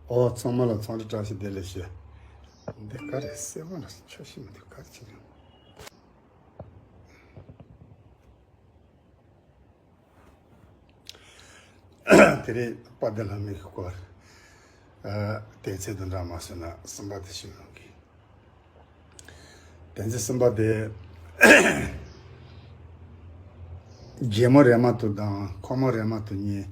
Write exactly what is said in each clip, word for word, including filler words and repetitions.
ཨོ། ཚང་མ་ལ་འཚམས་འདྲི་བཀྲ་ཤིས་བདེ་ལེགས་ཞུ། འདི་ག་རེ་སེ་མོ་ལ་ཆ་ཤི་མི་འདུག་ག་རེ་བྱེད་ཀྱི་ཡོད། དེ་རིང་དཔལ་ལྡན་ལྷ་མོའི་སྐོར། ཨ། དེ་ཚེ་དུ་འདྲ་མ་སོང་ན་གསུམ་པ་དེ་ཞིག་ཡོང་གི། དེ་ཚེ་གསུམ་པ་དེ། རྒྱལ་མོ་རེ་མ་ཏུ་དང་འཁོར་མོ་རེ་མ་ཏུ་གཉིས་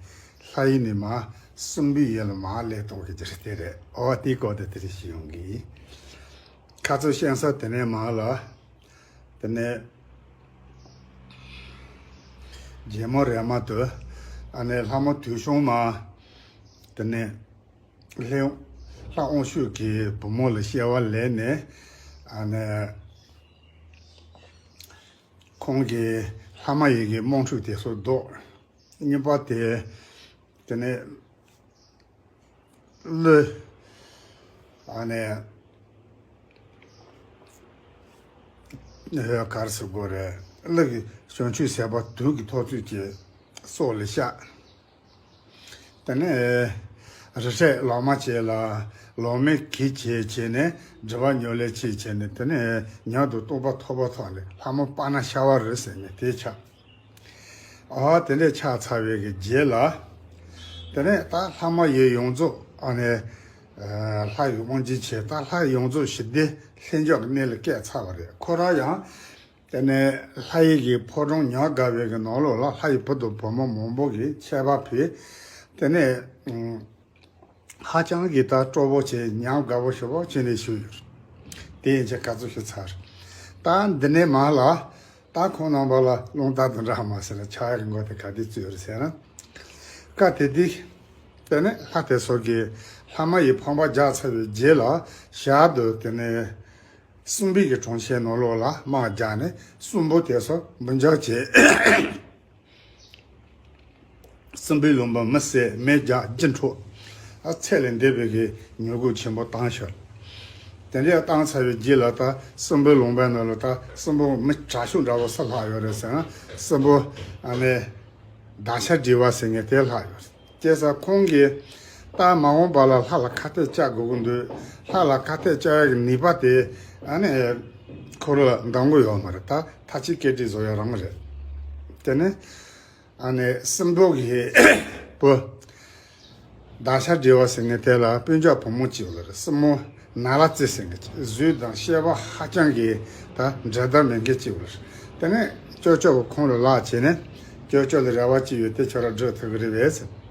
ལྷ་ཡུལ་ནས་མར་སྲིན་པོའི་ཡུལ་ལ་མར་སླེབས་ཐོག་གི་རྒྱུ་དེ་རེད། ཨོ། དེའི་སྐོར་དེ་དེ་རིང་ཞིག་ཡོང་གི། ཁ་རྩོད་བཤད་ས་དེ་ནས་མར་ལ། དེ་ནས་རྒྱལ་མོ་རེ་མ་ཏུ། ཨ་ནི་ལྷ་མོ་དུད་ཤོང་མ། དེ་ནས་ལྷ། ལྷ་དབང་ཕྱུག་གི་བུ་མོ་ལ་སྐྱེ་བ་ལེན་ནས། ཨ་ནི་ཁོང་གིས་ལྷ་མ་ཡིན་གྱི་དམག་འཁྲུག་དེ་ཚོ་བཟློག་གཉིས་པ་དེ། དེ་ནས་ཀླུ། ཨ་ནི་ག་རེ་ཟེར་དགོས་རེད། ཀླུ་གི་བྱང་ཆུབ་སེམས་དཔའ་དུག་གི་ཐོག་ཚོད་ཀྱི་སྲོག་ལ་བཤགས། དེ་ནས་རི་ཁྲོད་ལོག་མ་བྱས་ལ། ལོག་མེད་གི་བྱས་བྱས་ནས་སྒྲིབ་པ་ཉོ་ལེ་བྱས་བྱས་ནས། དེ་ནས་ཉག་དུ་རྟོགས་པ་ཐོབ་པ་ཐོག་ནས་ལྷ་མོ་པ་ཎ་ཤ་བ་རི་ཟེར་ནས་དེ་ཆགས། ཨ། དེ་འདྲས་ཆགས་ཚར་བའི་གི་རྗེས་ལ། དེ་ནས་ད་ལྷ་མ་ཡིན་ཡོངས་རྫོགས། ཨ་ནི་ལྷ་ཡི་དབང་བྱེད་བྱས། ད་ལྷ་ཡོངས་རྫོགས་ཞི་བདེ་ལྷིང་འཇགས་ཀྱི་གནས་ལ་བསྐྱལ་ཚར་བ་རེད། ཁོ་རང་ཡང་དེ་ནས་ལྷ་ཡི་གི་ཕོ་བྲང་ཉག་དགའ་བའི་གི་ནང་ལོགས་ལ་ལྷ་ཡི་བུ་དང་བུ་མོ་མང་པོ་གི་ཆད་པ་ཕུལ། དེ་ནས་ཧ་ཅང་གི་ད་སྤྲོ་པོ་བྱས། ཉམས་དགའ་པོ་ཞེ་པོ་བྱས་ནས་བཞུགས་ཡོད། དེ་ཡན་ཆད་ག་ཚོད་ཞིག་ཚར། ད་འདི་ནས་མར་ལ། ད་ཁོང་རྣམ་པ་ལ་རླུང་རྟ་དང་འདྲ་མ་ཟེར་ན་ཆགས་ཡག་གི་མགོ་དེ་ག་དུས་བཙུགས་རེད་ཟེར་ན། སྐབས་དེ་དུས་དེ་ནས་ལྷ་དེ་ཚོ་གིས་ལྷ་མ་ཡི་ཕམ་པ་རྒྱག་ཚར་བའི་རྗེས་ལ། ཞག་ཏུ་དེ་ནས་སྲིན་པོའི་གི་གྲོང་ཁྱེར་ནང་ལོགས་ལ་དམག་རྒྱག་ནས་སྲིན་པོ་དེ་ཚོ་འབུད་འཇགས་བྱས། སྲིན་པོའི་ལུང་པ་མེ་བསྲེགས། མེ་རྒྱགས། རྒྱུ་འཕྲོག་ཨ། ཚད་ལས་འདས་པའི་གི་མྱུ་གུ་ཆེན་པོ་བཏང་ཤག་དེ་འདྲ་བཏང་ཚར་བའི་རྗེས་ལ་ད་སྲིན་པོའི་ལུང་པའི་ནང་ལ་ད་སྲིན་པོ་མི་དྲག་ཤོས་འདྲ་བོ་སུ་ལྷག་ཡོད་རེད་ཟེར་ན། སྲིན་པོ་ཨ་ནི་དྭགས་ཤ་སྒྲི་བ་ཟེར་མཁན་དེ་ལྷག་ཡོད་རེད། བྱས་ཙང་ཁོང་གིས་ད་མ་འོངས་པ་ལ་ལྷ་ལ་ཁ་གཏད་བཅག་དགོས་ཀྱི་འདུག་ལྷ་ལ་ཁ་གཏད་བཅག་ཡག་གི་ནུས་པ་དེ་ཨ་ནི་ཁོ་རང་ལ་འདང་གི་ཡོད་མ་རེད། ད་ཐ་ཆད་སྐེ་དཀྲིས་བཟོ་ཡག་རང་རེད། དེ་ནས་ཨ་ནི་སྲིན་པོ་གི་བུ་དྭགས་ཤ་སྒྲི་བ་ཟེར་མཁན་དེ་ལ་སྤུན་ཀྱག་བུ་མོ་གཅིག་ཡོད་རེད། སྲིན་མོ་ནཱ་ལ་རྩེ་ཟེར་མཁན་གཅིག་གཟུགས་དང་ཤེས་པ་ཧ་ཅང་གི་ད་འགྲན་ཟླ་མེད་མཁན་གཅིག་ཡོད་རེད། དེ་ནས་ཅོ་ཅོ་གིས་ཁོང་ལ་ལབ་བྱས་ནས། ཅོ་ཅོ་ལ་རེ་བ་གཅིག་ཡོད། དེ་ཁྱོད་རང་སྒྲུབ་ཐུབ་ཀྱི་རེད་པས་ཟེར།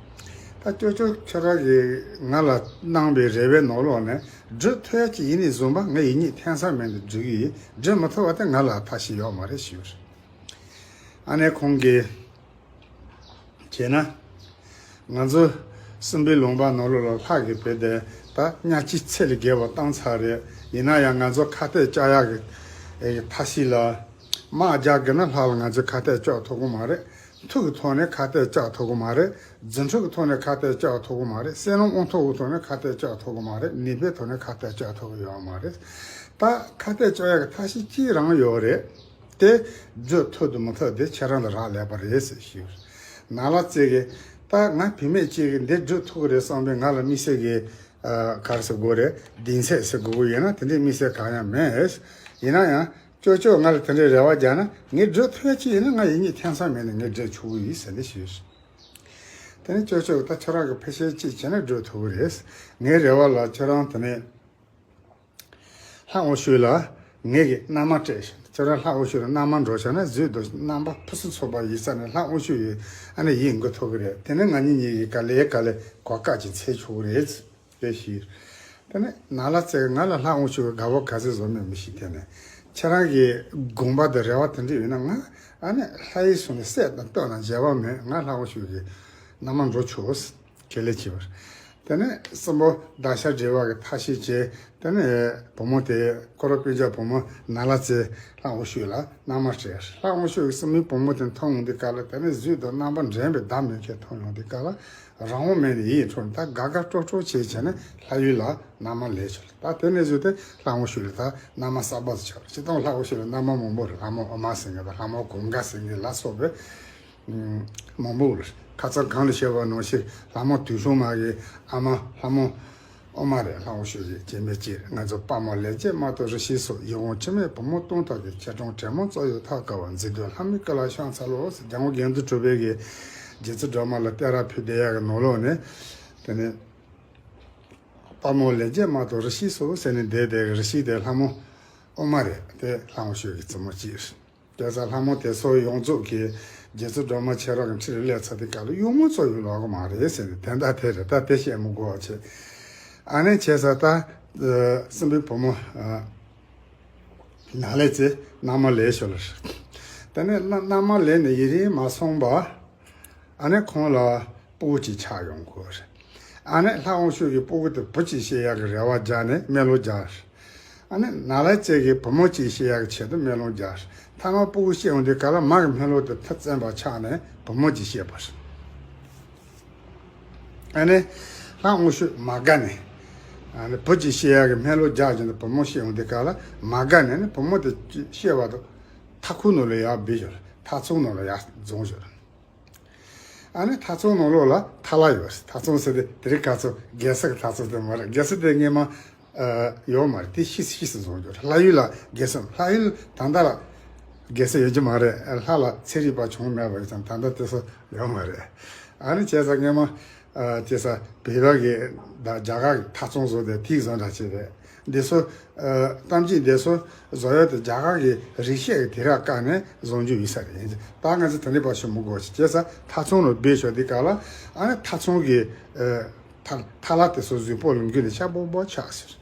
ད་ཅོ་ཅོ་ཁྱོད་རང་གིས་ང་ལ་གནང་བའི་རེ་བའི་ནང་ལོགས་ནས་སྒྲུབ་ཐུབ་ཡག་ཅིག་ཡིན་ནས་བཟུང་པ་ང་ཡིད་གཉིས་ཐེངས་གསུམ་མེད་ནས་སྒྲུབ་ཀྱི་ཡིན། སྒྲུབ་མི་ཐུབ་པ་དེ་ང་ལ་ཐབས་ཤེས་ཡོད་མ་རེད་ཞུས་པ་རེད། ཨ་ནི་ཁོང་གིས་བྱས་ན། ང་ཚོ་སྲིན་པོའི་ལུང་པ་ནང་ལོགས་ལ་ལྷ་གིས་བོད་དེ་ད་གཉའ་ཁྲི་ཚད་ལས་བརྒལ་བ་བཏང་ཚར་རེད། ཡིན་ན་ཡང་ང་ཚོ་ཁ་གཏད་བཅག་ཡག་གི་ཐབས་ཤེས་ལ། དམག་རྒྱག་དགོས་ན་ལྷ་ལ་ང་ཚོས་ཁ་གཏད་གཅོག་ཐུབ་ཀྱི་མ་རེད། མཐུ་གི་ཐོག་ནས་ཁ་གཏད་གཅོག་ཐུབ་ཀྱི་མ་རེད། རྫུ་འཕྲུལ་གྱི་ཐོག་ནས་ཁ་གཏད་གཅོག་ཐུབ་ཀྱི་མ་རེད། བསོད་ནམས་དབང་ཐོབ་ཀྱི་ཐོག་ནས་ཁ་གཏད་གཅོག་ཐུབ་ཀྱི་མ་རེད། ནུས་པའི་ཐོག་ནས་ཁ་གཏད་གཅོག་ཐུབ་ཀྱི་ཡོད་མ་རེད། ད་ཁ་གཏད་གཅོག་ཡག་གི་ཐབས་ཤེས་གཅིག་རང་ཡོད་རེད། དེ་སྒྲུབ་ཐུབ་དང་མི་ཐུབ་དེ་ཁྱེད་རང་ལ་རག་ལས་པ་རེད་ཟེར་ཞུས། ནཱ་ལ་རྩེ་གིས་ད་ང་བུད་མེད་ཅིག་གིས་འདི་སྒྲུབ་ཐུབ་ཀྱི་རེད་བསམ་པའི་ང་ལ་དམིགས་བསལ་གྱི་ཨ་ག་རེ་ཟེར་དགོས་རེད། གདེང་ཚོད་ཟེར་དགོས་ཀྱི་ཡོད་ན་དེ་འདྲའི་དམིགས་བསལ་གང་ཡང་མེད། ཡིན་ན་ཡང་ཅོ་ཅོས་ང་ལ་དེ་འདྲའི་རེ་བ་རྒྱག་ན་ངས་སྒྲུབ་ཐུབ་ཡག་ཅིག་ཡིན་ན་ང་ཡིད་གཉིས་ཐེངས་གསུམ་མེད་ནས་ངས་སྒྲུབ་ཆོག་གི་ཡིན་ཟེར་ནས་ཞུས། དེ་ནས་ཅོ་ཅོས་ད་ཁྱོད་རང་གིས་ཕལ་ཆེར་ཅིག་བྱས་ན་སྒྲུབ་ཐུབ་ཀྱི་རེད། ངའི་རེ་བ་ལ་ཁྱོད་རང་དེ་ནས་ལྷ་དབང་ཕྱུག་ལ་ངེད་ཀྱིས་མནའ་མ་སྤྲད་ཤག་ཁྱོད་རང་ལྷ་དབང་ཕྱུག་ལ་མནའ་མ་འགྲོ་བྱས་ན་གཟུགས་དང་རྣམ་པ་ཕུན་སུམ་ཚོགས་པ་ཡིན་ས་ནས་ལྷ་དབང་ཕྱུག་ཡིས་ཨ་ནི་ཡིད་འགུག་ཐུབ་ཀྱི་རེད། དེ་ནས་ང་གཉིས་གཉིས་ཀྱིས་ག་ལེ་ག་ལེ་གོ་སྐབས་ཅིག་འཚོལ་ཆོག་གི་རེད་ཟེར་ཞུས། དེ་ནས་ནཱ་ལ་རྩེ་གིས་ང་ལ་ལྷ་དབང་ཕྱུག་གི་དགའ་པོ་ག་ཚོད་བཟོ་མེད་མི་ཤེས། དེ་ནས་ཁྱེད་རང་གི་དགོངས་པ་དང་རེ་བ་དེ་འདྲ་ཡོད་ན་ང་ཨ་ནི་ལྷ་ཡུལ་སོང་ནས་སྲས་དང་ལྟོས་ན་བྱ་བ་མེད། ང་ལྷ་དབང་ཕྱུག་གི་མནའ་མ་འགྲོ་ཆོག་ཟེར། ཁས་ལེན་བྱས་པ་རེད། དེ་ནས་སྲིན་པོ་དྭགས་ཤ་སྒྲི་བ་གིས་ཐབས་ཤེས་བྱས། དེ་ནས་བུ་མོ་དེ་ཁོ་རང་སྤུན་ཀྱག་བུ་མོ་ནཱ་ལ་རྩེས་ལྷ་དབང་ཕྱུག་ལ་མནའ་མ་སྤྲད། ལྷ་དབང་ཕྱུག་གིས་སྲིན་མོའི་བུ་མོ་དེ་མཐོང་ཡོང་དུས་སྐབས་ལ་དེ་ནས་གཟུགས་དང་རྣམ་པ་འགྲན་པའི་ཟླ་མེད་མཁན་མཐོང་ཡོང་དུས་སྐབས་ལ་རང་དབང་མེད་ནས་ཡིད་འཕྲོག་ནས་ད་དགའ་དགའ་སྤྲོ་སྤྲོ་བྱས་བྱས་ནས་ལྷ་ཡུལ་ལ་མནའ་མ་ལེན་ཆོག་ལ། ད་དེ་ནས་བཟུང་སྟེ་ལྷ་དབང་ཕྱུག་ལ་ད་མནའ་མ་གསར་པ་ཟིག་ཆགས་པ་རེད། སྤྱིར་བཏང་ལྷ་དབང་ཕྱུག་ལ་མནའ་མ་མང་པོ་རེད། ལྷ་མོ་ཨུ་མ་ཟེར་མཁན་དང་ལྷ་མོ་གངྒཱ་ཟེར་མཁན་ལ་སོགས་པའི་མང་པོ་རེད། ཁ་སང་གོང་ལ་བཤད་པ་ནང་བཞིན་ལྷ་མོ་དུད་ཤོང་མ་གི་ཨ་མ་ལྷ་མོ་ ཨོ་མ་རེད། ལྷ་དབང་ཕྱུག་གི་སྐྱེ་དམན་གཅིག་ང་ཚོ་དཔའ་མོ་ལེགས་བྱས་མ་གཏོགས་རི་ཤི་སོགས། ཡིད་འོང་འཆི་མེད་བུ་མོ་སྟོང་ཐོག་གི། ཆེ་འབྲིང་བྲན་མོ་བཙོ་ཡི་ཐབས་དཀའ་བ། མཛེས་སྡུག་ལྷ་མིའི་སྐུ་ལ་ཤམ་འཚལ་ལོ་ཟེར། སྐྱབས་མགོན་དགེ་འདུན་གྲུབ་པའི་གི་རྗེ་བཙུན་སྒྲོལ་མ་ལ་གཏད་ར་ཕུལ་བསྡད་ཡག་གི་ནང་ལོགས་ནས། དེ་ནས་དཔའ་མོ་ལེགས་བྱས་མ་གཏོགས་རི་ཤི་སོགས་ཟེར་ནས་བསྡད་བསྡད་གི་རི་ཤི་དེ་ལྷ་མོ་ཨོ་མ་རེད། དེ་ལྷ་དབང་ཕྱུག་གི་བཙུན་མོ་གཅིག་རེད། དེ་ཚོ་ལྷ་མོ་དེ་ཚོ་ཡོངས་རྫོགས་ཀྱིས་རྗེ་བཙུན་སྒྲོལ་མ་ཁྱེད་རང་གི་འཁྲིས་ལ་སླེབས་ཚར་དུས་སྐབས་ལ་གཡོག་མོ་ཚོ་ཡོད་ལོག་གི་མ་རེད་ཟེར་ནས། དེ་འདྲ་དེ་རེད། ད་དེ་བཤད་མི་དགོས་པ་བྱས། ཨ་ནི་བྱས་ཙང་ད་སྲིན་པོའི་བུ་མོ་ནཱ་ལེནྡྲའི་མནའ་མ་ལེན་ཞོར་ལ། དེ་ནས་མནའ་མ་ལེན་ནས་ཡུན་རིང་མ་སོང་བར། ཨ་ནི་ཁོང་ལ་སྤུ་གུ་གཅིག་ཆགས་ཡོང་གི་རེད། ཨ་ནི་ལྷ་དབང་ཕྱུག་གིས་སྤུ་གུ་དེ་བུ་གཅིག་སྐྱེ་ཡག་གི་རེ་བ་བརྒྱབ་ནས་སྨོན་ལམ་བརྒྱབ། ཨ་ནི་ནཱ་ལེནྡྲ་གིས་བུ་མོ་གཅིག་སྐྱེ་ཡག་གི་ཆེད་དུ་སྨོན་ལམ་བརྒྱབ། མཐའ་མ་སྤུ་གུ་སྐྱེ་ཡོང་དུས་སྐབས་ལ་མ་གི་སྨོན་ལམ་དེ་མཐར་སོན་པ་ཆགས་ནས་བུ་མོ་གཅིག་སྐྱེས་པ་རེད། ཨ་ནི་ལྷ་དབང་ཕྱུག་མ་དགའ་ནས། ཨ་ནི་བུ་གཅིག་སྐྱེ་ཡག་གི་སྨོན་ལམ་བརྒྱབ་བཞིན་དུ་བུ་མོ་སྐྱེ་ཡོང་དུས་སྐབས་ལ་མ་དགའ་ནས་ནི་བུ་མོ་དེ་སྐྱེས་པ་དང་ཐབ་ཁུང་ནང་ལ་ཡར་སྦས་ཞོར། ཐབ་ཚང་ནང་ལ་ཡར་འཛུལ་ཞོར། ཨ་ནི་ཐབ་ཚང་ནང་ལོགས་ལ་ཐ་ལ་ཡོད་རེད། ཐབ་ཚང་ཟེར་དེ་དེ་རིང་ཁ་ཚོ་རྒྱལ་ས་གི་ཐབ་ཚང་དེ་མ་རེད། རྒྱལ་ས་དེ་སྔས་མ་ཡོད་མ་རེད། དེ་ཕྱིས་སུ་ཕྱིས་སུ་བཟོས་ཡོད་རེད། ལྷ་ཡུལ་ལ་རྒྱལ་ས། ལྷ་ཡུལ་ད་ལྟ་ལ་རྒྱལ་ས་ཡོད་ཀྱི་མ་རེད། ལྷ་ལ་ཚན་རིག་པ་བྱུང་མེད་པ་ཡིན་ཙང་ད་ལྟ་དེ་ཚོ་ཡོད་མ་རེད། ཨ་ནི་བྱས་ཙང་སྔས་མ་ཨ་བྱས་ཙང་བོད་པ་གི་དང་རྒྱ་གར་གི་ཐབ་ཚང་བཟོ་དེ་ཐིག་བཟོ་འདྲ་བྱས་རེད། འདི་ཚོ་ཨ་གཏམ་རྒྱུད་འདི་ཚོ་བཟོ་ཡག་དེ་རྒྱ་གར་གྱི་རིག་བྱེད་ཀྱི་དུས་རབས་སྐབས་ནས་བཟོ་རྒྱུ་ཡིན་ས་རེད། ད་ང་ཚོ་དེ་འདྲའི་བར་ཞུ་མི་དགོས་ཤིག་བྱས་ཙང་ཐབ་ཚང་ལ་སྦས་ཞོར་དུས་སྐབས་ལ། ཨ་ནི་ཐབ་ཚང་གི་ཨ་ཐ་ཐ་ལ་དེ་ཚོ་གཟུགས་པོ་ལ་འགུལ་ནས་ཤ་སྦོམ་སྦོམ་ཆགས་ཟེར།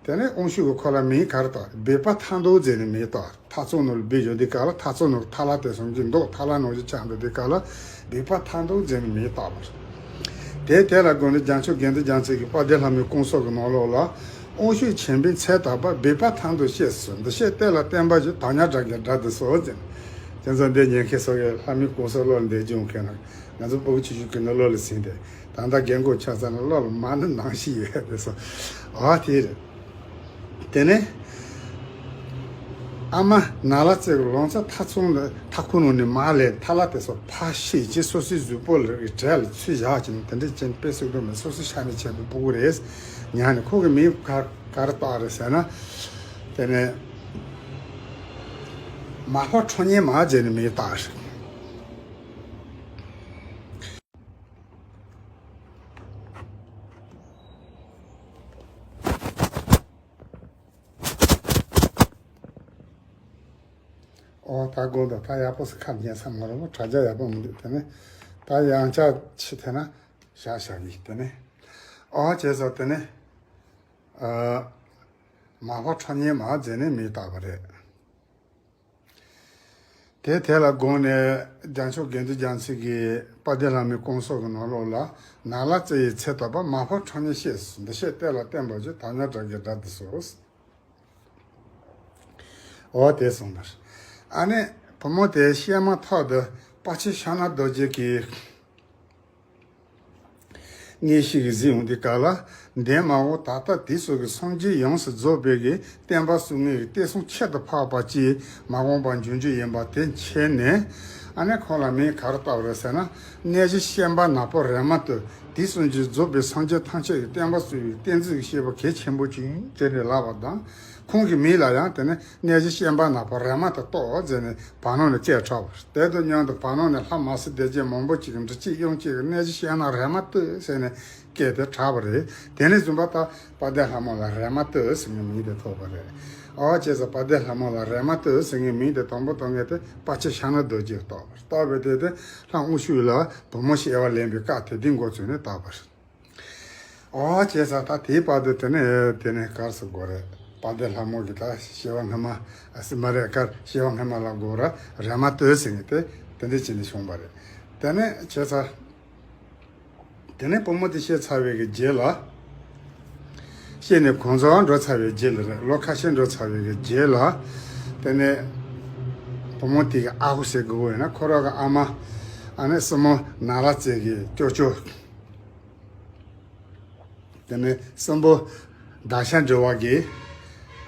དེ་ནས་དབང་ཕྱུག་གིས་ཁོ་ལ་མིང་ག་རེ་བཏགས། སྦས་པ་ཐང་སྟོང་ཟེར་ནས་མིང་བཏགས། ཐབ་ཚང་ནང་ལ་སྦས་ཡོང་དུས་སྐབས་ལ་ཐབ་ཚང་ནང་ཐ་ལ་དེ་ཚོ་གི་མདོག་ཐ་ལ་ནང་བཞིན་ཆགས་འགྲོ་དུས་སྐབས་ལ་སྦས་པ་ཐང་སྟོང་ཟེར་ནས་མིང་བཏགས་པ་རེད། དེ་དེ་ལ་དགོངས་ནས་རྒྱལ་མཆོག་དགེ་འདུན་རྒྱལ་མཚན་གྱིས་དཔལ་ལྡན་ལྷ་མོའི་སྐུ་གསུང་གི་ནང་ལོགས་ལ། དབང་ཕྱུག་ཆེན་པོའི་མཚན་བཏགས་པ། སྦས་པ་ཐང་དུ་གཤེགས་སུ། འདི་ཕྱིར་བལྟས་ལ་བསྟན་པ་བཞུགས། དམ་ཉམས་དགྲ་བགེགས་དགྲ་སྡུག་སོགས་ཟེར། དེ་ཚོ་འདི་ཉན་མཁན་ཚོ་གིས་ལྷ་མོའི་སྐུ་གསུང་གློག་འདེབས་རྒྱུ་མཁན་ལ། ང་ཚོ་སྤུ་གུ་ཆུང་ཆུང་གི་ནང་གློག་ལ་ཟིན་ཏེ། ད་ལྟ་རྒན་གོག་ཆགས་ཚར་ན་གློག་ལ་མ་ནི་ནང་བཞིན་ཡོད་དེ་སོ། ཨ་དེ་རེད། དེ་ནས་ཨ་མ་ནཱ་ལེནྡྲ་གི་ལོ་ཙཱ་ཐབ་ཚང་ལ་ཐབ་ཁུང་ནང་ནས་མར་ལས་ཐ་ལ་དེ་ཚོ་ཕར་བཤིག་བྱས་སོ་སོའི་གཟུགས་པོ་ལ་གྲལ་ལ་ཚུར་བཞག་བྱས་ནས། དེ་འདྲ་བྱས་ནས་དཔེ་སྲིད་དུ་མེད། སོ་སོའི་ཤ་ནས་ཆད་པའི་སྤུ་གུ་རེད། ཉར་ནས་ཁོ་གི་མིང་ག་ག་རེ་བཏགས་རེད་ཟེར་ན། དེ་ནས་མ་ཕམ་ཁྲོ་གཉེར་མ་ཟེར་ནས་མིང་བཏགས་རེད། ཨོ་ད་དགོངས་དག་ད་ཡག་པོ་ཟིག་ཁ་ཉན་ས་མ་རེད་མོ། དྲ་རྒྱ་ཡག་པོ་མི་འདུག་དེ་ནས་ད་ཡང་བསྐྱར་ཕྱི་ཐད་ན་བཞག་བཞག་གི། དེ་ནས་ཨོ་བྱས་ཙང་དེ་ནས་ཨ་མ་ཕམ་ཁྲོ་གཉེར་མ་ཟེར་ནས་མིང་བཏགས་པ་རེད། དེ་དེ་ལ་དགོངས་ནས་རྒྱལ་མཆོག་དགེ་འདུན་རྒྱལ་མཚན་གྱིས་དཔལ་ལྡན་ལྷ་མོའི་སྐུ་གསུང་གི་ནང་ལོགས་ལ། ནཱ་ལེནྡྲ་ཡི་མཚན་བཏགས་པ། མ་ཕམ་ཁྲོ་གཉེར་གཤེགས་སུ། འདི་ཕྱིར་བལྟས་ལ་བསྟན་པ་བཞུགས། དམ་ཉམས་དགྲ་བགེགས་དགྲ་སྡུག་སོགས། འོ་དེ་གསུངས་པ་རེད། ཨ་ནི་བུ་མོ་དེ་བཤད་མ་ཐག་ཏུ་དཔལ་ཆེན་ཕྱག་ན་རྡོ་རྗེ་གིས་མངོན་ཤེས་ཀྱིས་གཟིགས་ཡོང་དུས་སྐབས་ལ། འདས་མ་འོངས་ད་ལྟ་དུས་གསུམ་གྱི་སངས་རྒྱས་ཡོངས་སུ་རྫོགས་པའི་གི་བསྟན་པ་སྲུང་མཁན་གྱི་བསྟན་སྲུང་ཁྱད་དུ་འཕགས་པ་ཅིག་མ་འོངས་པར་འབྱུང་རྒྱུ་ཡིན་པ་དེ་མཁྱེན་ནས། ཨ་ནི་ཁོང་ལ་མིང་ག་རེ་བཏགས་པ་རེད་ཟེར་ན། གནས་གཞི་ཤན་པ་ནག་པོ་རེ་མ་ཏི། དུས་གསུམ་གྱི་རྫོགས་པའི་སངས་རྒྱས་ཐམས་ཅད་ཀྱི་བསྟན་པ་སྲུང་བའི་བསྟན་འཛིན་གྱི་སྐྱེས་བུ་གལ་ཆེན་པོ་ཅིག་ཟེར་ནས་ལབ་པ་དང་། ཁོང་གི་མིང་ལ་ཡང་དེ་ནི་གནས་གཞི་ཤན་པ་ནག་པོ་རེ་མ་ཏི་གཏོགས་ཟེར་ནས་བར་སྣང་ནས་སྐད་གྲགས་པ་རེད། དེ་དང་མཉམ་དུ་བར་སྣང་ནས་ལྷ་མ་སྲིན་སྡེ་བརྒྱད་མང་པོ་ཅིག་གིས་འབྲི་གཅིག་དབྱངས་གཅིག་གིས་གནས་གཞི་ཤན་ན་རེ་མ་ཏི་ཟེར་ནས་སྐད་དེ་གྲགས་པ་རེད། དེ་ནས་བཟུང་བ་ད་དཔལ་ལྡན་ལྷ་མོ་ལ་རེ་མ་ཏི་ཟེར་ནས་མིང་དེ་ཐོགས་པ་རེད། ཨོ་བྱས་ཙང་དཔལ་ལྡན་ལྷ་མོ་ལ་རེ་མ་ཏི་ཟེར་ནས་མིང་དེ་དང་པོ་ཐོགས་མཁན་དེ་དཔལ་ཆེན་ཕྱག་ན་རྡོ་རྗེས་བཏགས་པ་རེད། བཏགས་པའི་དེ་དེ་ལྷ་དབང་ཕྱུག་ལ་བུ་མོ་སྐྱེ་བ་ལེན་པའི་སྐབས་དེ་དུས་འགོ་བཙུགས་ནས་བཏགས་པ་རེད། ཨོ་བྱས་ཙང་ད་དེའི་བར་དུ་དེ་ནས་དེ་ནས་ག་རེ་ཟེར་དགོས་རེད། དཔལ་ལྡན་ལྷ་མོ་གི་ད་སྐྱེ་བ་སྔ་མ་ཨ་སྲིད་མ་རེད། ག་སྐྱེ་བ་སྔ་མ་ལ་དགོས་ར་རེ་མ་ཏི་ཟེར་ནས་དེ་དེ་འདྲ་བྱས་ནས་བྱུང་བ་རེད། དེ་ནས་བྱས་ཙང་དེ་ནས་བུ་མོ་དེ་སྐྱེས་ཚར་བའི་གི་རྗེས་ལ། སྐྱེས་ནས་གང་ཙམ་འགྲོ་ཚར་བའི་རྗེས་ལ་རེད། ལོ་ཁ་ཤས་འགྲོ་ཚར་བའི་གི་རྗེས་ལ། དེ་ནས་བུ་མོ་དེ་གི་ཨ་ཁུ་ཟེར་དགོས་ཡོད་ན་ཁོ་རང་གི་ཨ་མ། ཨ་ནི་སྲིན་མོ་ནཱ་ལེནྡྲའི་གི་ཅོ་ཅོ། དེ་ནས་སྲིན་པོ་འདར་ཤ་འབྲི་བ་གིས་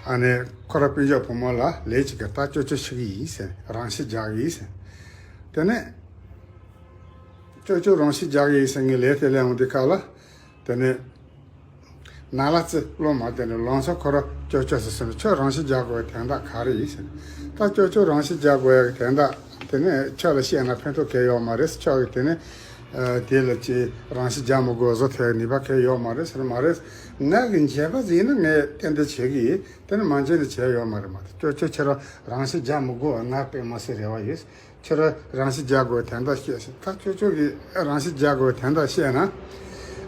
ཨ་ནི་ཁོ་ར་སྤུན་ཀྱག་བུ་མོ་ལ་ལས་ཅིག་གི་ད་ཅོ་ཅོ་ཤི་གི་ཡིན་ཟེར། རང་ཤི་རྒྱག་གི་ཡིན་ཟེར། དེ་ནས་ཅོ་ཅོ་རང་ཤི་རྒྱག་གི་ཡིན་ཟེར་ངས་ལས་དེ་ལས་འོང་དུས་སྐབས་ལ། དེ་ནས་ ནཱ་ལ་རྩེ་སློབ་མ་དེ་ནས་ལམ་སང་ཁོ་རང་ཅོ་ཅོ་ཟེར་སོང་ནས། ཁྱོད་རང་ཤི་རྒྱག་དགོས་པའི་དོན་དག་ག་རེ་ཡིན་ཟེར་ནས། ད་ཅོ་ཅོ་རང་ཤི་རྒྱག་དགོས་ཡག་གི་དོན་དག་དེ་ནས་ཁྱོད་ལ་བཤད་ན་ཕན་ཐོགས་གང་ཡང་ཡོད་མ་རེད། ཁྱོད་ཀྱིས་དེ་ནས་ཨ་དེ་ལ་ཅི་རང་ཤི་རྒྱག་མི་དགོས་བཟོ་ཐུབ་ནུས་པ་གང་ཡང་ཡོད་མ་རེད་ཟེར། མ་རེད། ང་གི་འཇོན་པ་ཟིག་ཡིན་ན་ངས་ཏན་ཏན་བྱེད་ཀྱི་ཡིན། དེ་ནས་མ་འཇོན་ན་བྱེད་ཡག་ཡོད་མ་རེད། མ་གཏོགས་ཅོ་ཅོ་ཁྱེད་རང་རང་ཤི་རྒྱག་མི་དགོས་པ་ང་དཔེ་མི་སྲིད་རེ་བ་ཡོད། ཁྱོད་རང་རང་ཤི་རྒྱག་དགོས་དོན་དག་བཤད་ཟེར། ད་ཅོ་ཅོ་གིས་རང་ཤི་རྒྱག་དགོས་དོན་དག་བཤད་ན།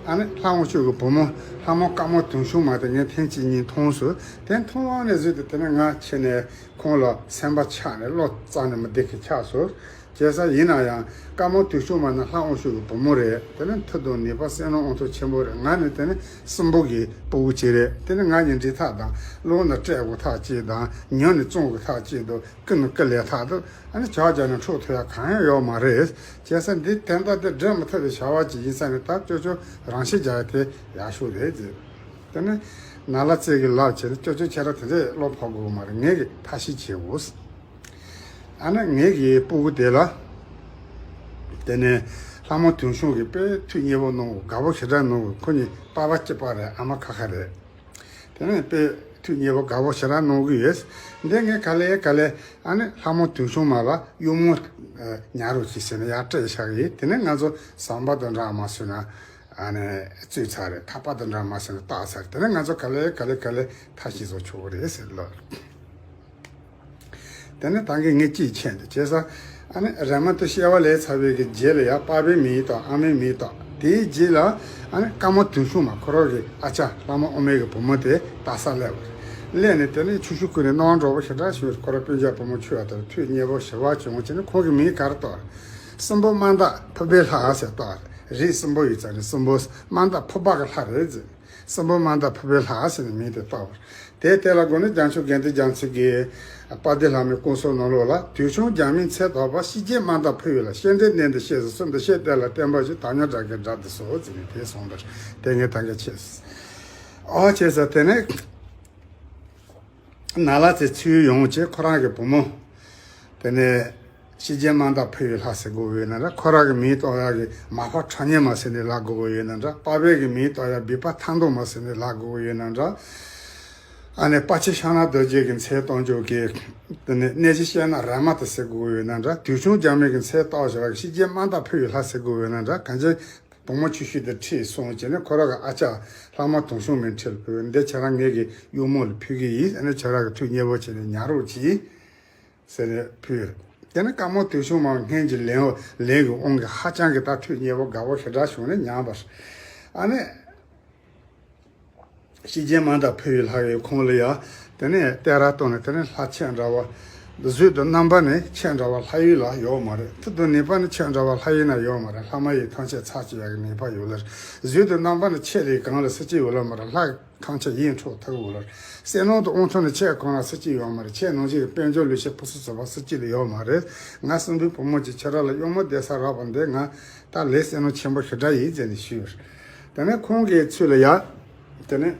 ཨ་ནི་ལྷ་དབང་ཕྱུག་གི་བུ་མོ་ལྷ་མོ་དཀར་མོ་དུང་ཞུན་མ་དེ་ངས་ཐེངས་གཅིག་གཉིས་མཐོང་སོང་། དེ་མཐོང་བ་ནས་བཟུང་སྟེ་དེ་ནས་ང་ཁྱེད་ནས་ཁོང་ལ་སེམས་པ་ཆགས་ནས་བློ་རྩ་ནས་མི་བདེ་གི་ཆགས་སོང་། བྱས་ཙང་ཡིན་ན་ཡང་དཀར་མོ་དུང་ཞུན་མ་ནི་ལྷ་དབང་ཕྱུག་གི་བུ་མོ་རེད། དེ་ནས་མཐུ་དང་ནུས་པ་བསོད་ནམས་དབང་ཐང་ཆེན་པོ་རེད། ང་ནི་དེ་ནས་སྲིན་པོ་གི་སྤུ་གུ་ཅིག་རེད། དེ་ནས་ང་གཉིས་འབྲེལ་ཐག་དང་ལོག་ནས་སྤྲད་དགོས་ཐག་ཅིག་དང་ཉོ་ནས་བཙོང་དགོས་ཐག་ཅིག་དང་། ཀུན་ནས་ཀུན་ལས་ཐག་ཏུ་ཨ་ནི་ཇག་རྒྱག་ནས་འཕྲོག་ཐུབ་ཡག་གང་ཡང་ཡོད་མ་རེད། བྱས་ཙང་འདི་དོན་དག་དེ་འགྲན་མི་ཐུབ་པའི་བྱ་བ་ཅིག་ཡིན་ཙང་ནས། ད་ཅོ་ཅོ་རང་ཤི་རྒྱག་ཡག་དེ་ཡག་ཤོས་རེད་ཟེར། དེ་ནས་ནཱ་ལ་རྩེ་གིས་ལབ་བྱས་ནས། ཅོ་ཅོ་ཁྱེད་རང་དེ་འདྲས་བློ་ཕམ་དགོས་མ་རེད། ངེད་ཀྱིས་ཐབས་ཤེས་བྱེད་དགོས། ཨ་ནི་ངེད་ཀྱི་སྤུ་གུ་དེ་ལ་དེ་ནས་ལྷ་མོ་དུང་ཞུན་གྱིས་དཔེ་ཐུགས་མཉེས་པོ་གནང་དགའ་པོ་ཞེ་དྲག་གནང་། ཁོ་གཉིས་པ་ཕ་གཅིག་པ་རེད། ཨ་མ་ཁ་ཁ་རེད། དེ་ནས་དཔེ་ཐུགས་མཉེས་པོ་དགའ་པོ་ཞེ་དྲག་གནང་གི་ཡོད། འདི་ངས་ག་ལེ་ག་ལེ་ཨ་ནི་ལྷ་མོ་དུང་ཞུན་མ་ལ་གཡུག་མོ་ཉར་རོགས་གྱིས་ཟེར་ནས་ཡར་སྤྲད་བཞག་གི་ཡིན། དེ་ནས་ང་ཚོ་ཟམ་པ་དང་འདྲ་མ་བཟོས་ན་ཨ་ནི་བཙུགས་ཚར་རེད། ཐག་པ་དང་འདྲ་མ་བཟོས་ན་བཏགས་ཚར་རེད། དེ་ནས་ང་ཚོ་ག་ལེ་ག་ལེ་ག་ལེ་ཐབས་ཤེས་བཟོ་ཆོག་གི་རེད་ཟེར་ལབ། དེ་ནས་ད་གིན་ངས་ཅིག་མཁྱེན་ཏེ། བྱས་ཙང་ཨ་ནི་རེམ་མ་དེ་སྐྱེ་བ་ལེན་ཚར་བའི་གི་རྗེས་ལ་ཡ་པ་ཕའི་མིང་བཏགས། ཨ་མའི་མིང་བཏགས། དེའི་རྗེས་ལ་ཨ་ནི་དཀར་མོ་དུང་ཞུན་མ་ཁོ་རང་གི་ཨ་ཅག་ལྷ་མོ་ཨུ་མའི་གི་བུ་མོ་དེ་ལྟ་ས་སླེབས་པ་རེད། སླེབས་ནས་དེ་ནས་ཆུ་ཤུར་ཁུལ་ནས་སྣང་བ་འགྲོ་བ་ཞེ་དྲག་ཞིག་ཁོ་རང་སྤུན་ཀྱག་བུ་མོ་ཆུང་བ་དེར་ཐུགས་མཉེས་པོ་ཞེ་པོ་བྱུང་བྱས་ནས། ཁོང་གི་མིང་ག་རེ་བཏགས་རེད། སྲིན་པོ་དམར་མདངས་ཕུར་པའི་ལྷ་ཟེར་བཏགས་རེད། རིགས་སྲིན་པོ་ཡིན་ཙང་ནས་སྲིན་པོ་དམར་མདངས་ཕུར་པ་གི་ལྷ་རེད་ཟེར། སྲིན་པོ་དམར་མདངས་ཕུར་པའི་ལྷ་ཟེར་ནས་མིང་དེ་བཏགས་པ་རེད། དེ་དེ་ལ་དགོངས་ནས་བྱང་ཆུབ་དགེ་འདུན་རྒྱ་མཚོ་གིས་དཔལ་ལྡན་ལྷ་མོའི་སྐུ་གསུང་ནང་ལོགས་ལ། དུས་ཆུང་རྒྱ་མའི་མཚན་བཏགས་པ། ཤེས་བྱའི་དམར་མདངས་ཕུར་བའི་ལྷ། བཤེས་སྤྲིང་གནས་འདིར་གཤེགས་སུ་གསོལ། འདི་ཤེས་བདེ་ལ་བརྟན་པར་བཞུགས། དམ་ཉམས་དགྲ་བགེགས་བསྒྲལ་དུ་གསོལ་ཟེར་ནས་དེ་གསུངས་པ་རེད། དེ་ངས་ད་གིན་ཁྱེད་ཨོ་བྱས་ཙང་དེ་ནས་ནཱ་ལ་རྩེ་ཚུར་ཡོང་བྱས་ཁོ་རང་གི་བུ་མོ་དེ་ནས་ཤེས་བྱའི་དམར་མདངས་ཕུར་བའི་ལྷ་ཟེར་དགོས་ཡོད་ན་འདྲ། ཁོ་རང་གི་མིང་བཏགས་ཡག་གི་མ་ཕ་ཁྲ་སྙན་མ་ཟེར་ནས་ལབ་དགོས་ཀྱི་ཡོད་ན་འདྲ། པ་ཕའི་གི་མིང་བཏགས་ཡག་སྦལ་པ་ཐང་སྟོང་མ་ཟེར་ནས་ལབ་དགོས་ཀྱི་ཡོད་ན་འདྲ། ཨ་ནི་དཔལ་ཆེན་ཕྱག་ན་རྡོ་རྗེ་གི་མཚན་བཏགས་འཇོག་གི་དེ་ནས་གནས་ཆེན་སྤྱན་ནག་ར་མ་ཏི་ཟེར་དགོས་ཀྱི་ཡོད་ན་འདྲ། དུས་ཆུང་རྒྱ་མའི་གི་མཚན་བཏགས་བཞག་གི་ཤེས་བྱའི་དམར་མདངས་ཕུར་བའི་ལྷ་ཟེར་དགོས་ཀྱི་ཡོད་ན་འདྲ། གང་ཅི་བུ་མོ་ཆུང་ཤོས་དེ་ཁྲིད་སོང་བྱས་ནས་ཁོ་རང་གི་ཨ་ཅག་ལྷ་མོ་དུང་ཞུན་མའི་འཁྲིས་ལ་ཕུལ། འདི་ཁྱེད་རང་ངེད་ཀྱི་གཡུག་མོ་ལ་ཕུལ་གི་ཡིན། ཨ་ནི་ཁྱེད་རང་གིས་ཐུགས་མཉེས་པོ་བྱས་ནས་ཉར་རོགས་གྱིས་ཟེར་ནས་ཕུལ། དེ་ནས་དཀར་མོ་དུང་ཞུན་མ་སྔོན་གྱི་ལས་ལས་ཀྱི་དབང་གིས་ཧ་ཅང་གི་ད་ཐུགས་མཉེས་པོ་དགའ་པོ་ཞེ་དྲག་བྱུང་ནས་ཉར་བ་རེད། ཨ་ནི། ཤེས་བྱའི་དམར་མདངས་ཕུར་བའི་ལྷ་ཡི་ཁོང་ལ་ཡ། དེ་ནས་བསྟན་ར་བཏང་ནས། དེ་ནས་ལྷ་ཁྱེད་འདྲ་བ། གཟུགས་དང་རྣམ་པ་ནི་ཁྱེད་འདྲ་བ་ལྷ་ཡུལ་ལ་ཡོད་མ་རེད། མཐུ་དང་ནུས་པ་ནི་ཁྱེད་འདྲ་བ་ལྷ་ཡུལ་ན་ཡོད་མ་རེད། ལྷ་མ་ཡིན་ཐམས་ཅད་ཚར་གཅོད་ཡག་གི་ནུས་པ་ཡོད་ལ། གཟུགས་དང་རྣམ་པ་ནི་ཁྱེད་ལས་གང་ལ་སུ་གཅིག་ཡོད་ལ་མ་རེད། ལྷ་ཐམས་ཅད་ཡིད་འཕྲོག་ཐུབ་ཡོད་ལ། བསོད་ནམས་དང་དབང་ཐང་ནི་ཁྱེད་གང་ལ་སུ་གཅིག་ཡོད་མ་རེད། ཁྱེད་ནང་བཞིན་གྱི་དཔལ་འབྱོར་ལུས་ཤེད་ཕུན་སུམ་ཚོགས་པ་སུ་གཅིག་ལ་ཡོད་མ་རེད། ང་སྲིན་པོའི་བུ་མོ་གཅིག་ཁྱེད་རང་ལ་གཡུག་མོ་བསྡད་ས་རག་པ་འདི་ང་ད་ལས་བསོད་ནམས་ཆེན་པོ་ཞེ་དྲག་ཡིན་ཟེར་ནས་ཞུས། དེ་ནས་ཁོང་གི་ཚུལ་ལ་ཡ། དེ་ནས་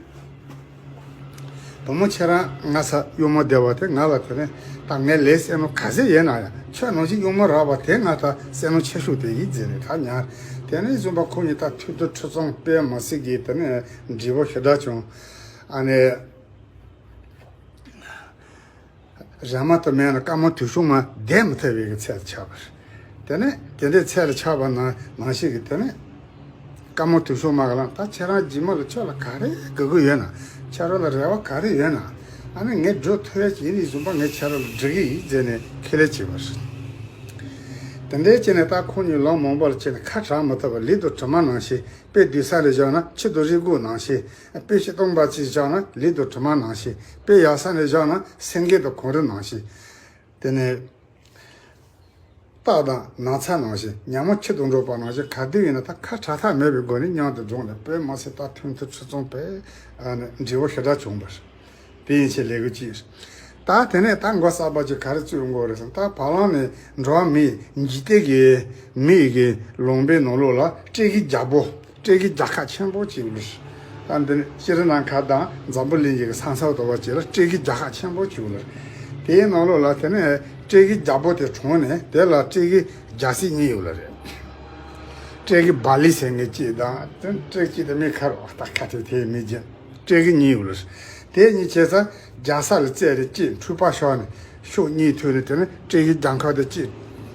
བུ་མོ་ཁྱེད་རང་ང་ས་གཡུག་མོ་བསྡད་པ་དེ་ང་ལ། དེ་ནས་ད་ངའི་ལས་བསོད་ནམས་ག་ཚད་ཡིན་ན་ཡང་ཁྱོད་ནང་བཞིན་གཡུག་མོ་རག་པ་དེ་ང་ད་བསོད་ནམས་ཆེ་ཤོས་དེ་ཡིན་ཟེར་ནས་ད་ཉར། དེ་ནས་བཟུང་པ་ཁོང་གཉིས་ད་ཐུགས་སྤྲོ་ཁྲི་ཚང་དཔེ་མི་སྲིད་ཀྱི་དེ་ནས་འདྲིས་པོ་ཞེ་དྲག་བྱུང་། ཨ་ནི། ར་མ་ཏི་མེད་ན་དཀར་མོ་དུང་ཞུན་མ་བསྡད་མི་ཐུབ་པའི་གི་ཚད་དུ་ཆགས་པ་རེད། དེ་ནས་དེ་འདྲའི་ཚད་ལ་ཆགས་པ་ན་ནང་བཞིན་གྱི་དེ་ནས་དཀར་མོ་དུང་ཞུན་མ་ག་ལ། ད་ཁྱེད་རང་རྗེས་མ་ལ་ཁྱོད་ལ་ག་རེ་དགོས་ཀྱི་ཡོད་ན། ཁྱེད་རང་ལ་རེ་བ་ག་རེ་ཡོད་ན། ཨ་ནི་ངས་སྒྲུབ་ཐུབ་ཡ་ཅིག་ཡིན་ནི་བཟུང་པ་ངས་ཁྱེད་རང་ལ་འབྲི་གི་ཡིན་ཟེར་ནས་ཁས་ལེན་བྱས་པ་རེད། དེ་འདྲའི་བྱས་ནས་ད་ཁོང་གཉིས་ལམ་མང་པོ་ལ་བྱས་ནས་ཁ་གྲག་མི་ཐུབ་པ་ལུས་དང་གྲིབ་མ་ནང་བཞིན། དཔེ་སྡུག་ས་ནས་བཞག་ན་ཁྱི་དང་རི་གུག་ནང་བཞིན། དཔེ་སྤྱིར་བཏང་པ་ཅིག་བཞག་ན་ལུས་དང་གྲིབ་མ་ནང་བཞིན། དཔེ་ཡག་ས་ནས་བཞག་ན་སེང་གེ་དང་གངས་རི་ནང་བཞིན། དེ་ནས་སྟག་དང་ནགས་ཚལ་ནང་བཞིན། ཉ་མོ་ཁྱི་དང་འགྲོགས་པ་ནང་བཞིན། ག་དུས་ཡིན་ན་ད་ཁ་གྲག་ཐབས་མེད་པའི་སྒོ་ནས་མཉམ་དུ་འགྲོགས་ནས། དཔེ་མི་སྲིད་ད་མཐུན་མཐུན་ཁྲི་ཚང་དཔེ་འདྲིས་པོ་ཞེ་དྲག་བྱུང་བ་རེད། དེ་ཡིན་ཕྱིར་ལས་འགུལ་ཅིག། ད་དེ་ནས་ད་མགོ་གསར་པ་ཅིག་ག་རེ་བཙུགས་དགོས་རེད་ཟེར་ན། ད་བ་ལང་ནས་འགྲོ་བ་མིའི་འཇིག་རྟེན་གྱི་མི་ཡི་གི་ལུང་པའི་ནང་ལོགས་ལ་སྤྲེལ་གྱི་རྒྱལ་པོ། སྤྲེལ་གྱི་རྒྱལ་ཁབ་ཆེན་པོ་ཅིག་ཡོད་ལ། ད་འདི་ནི་ཤྲི་ལང་ཀ་དང་འཛམ་བུ་གླིང་གི་ས་མཚམས་དོག་པ་ཅིག་ལ་སྤྲེལ་གྱི་རྒྱལ་ཁབ་ཆེན་པོ་ཅིག་ཡོད་ལ། དེའི་ནང་ལོགས་ལ་དེ་ནས་སྤྲེལ་གྱི་རྒྱལ་པོ་དེ་གྲོངས་ནས། དེ་ལ་སྤྲེལ་གྱི་རྒྱལ་སྲིད་གཉིས་ཡོད་ལ་རེད། སྤྲེལ་གྱི་བ་ལི་ཟེར་མཁན་གཅིག་དང་། དེ་སྤྲེལ་གཅིག་དེ་མིང་ག་རེ་བ། ད་ཁ་ཐུག་དེ་མི་བརྗེད། སྤྲེལ་གི་གཉིས་ཡོད་ལ། དེ་གཉིས་བྱས་ཙང་རྒྱལ་ས་ལ་བཙལ་རེ་གཅིག་འཁྲུག་པ་ཤོར་ནས་ཤུགས་གཉིས་ཐོན་ནས། དེ་ནས་སྤྲེལ་གི་རྒྱལ་ཁབ་དེ་གཅིག་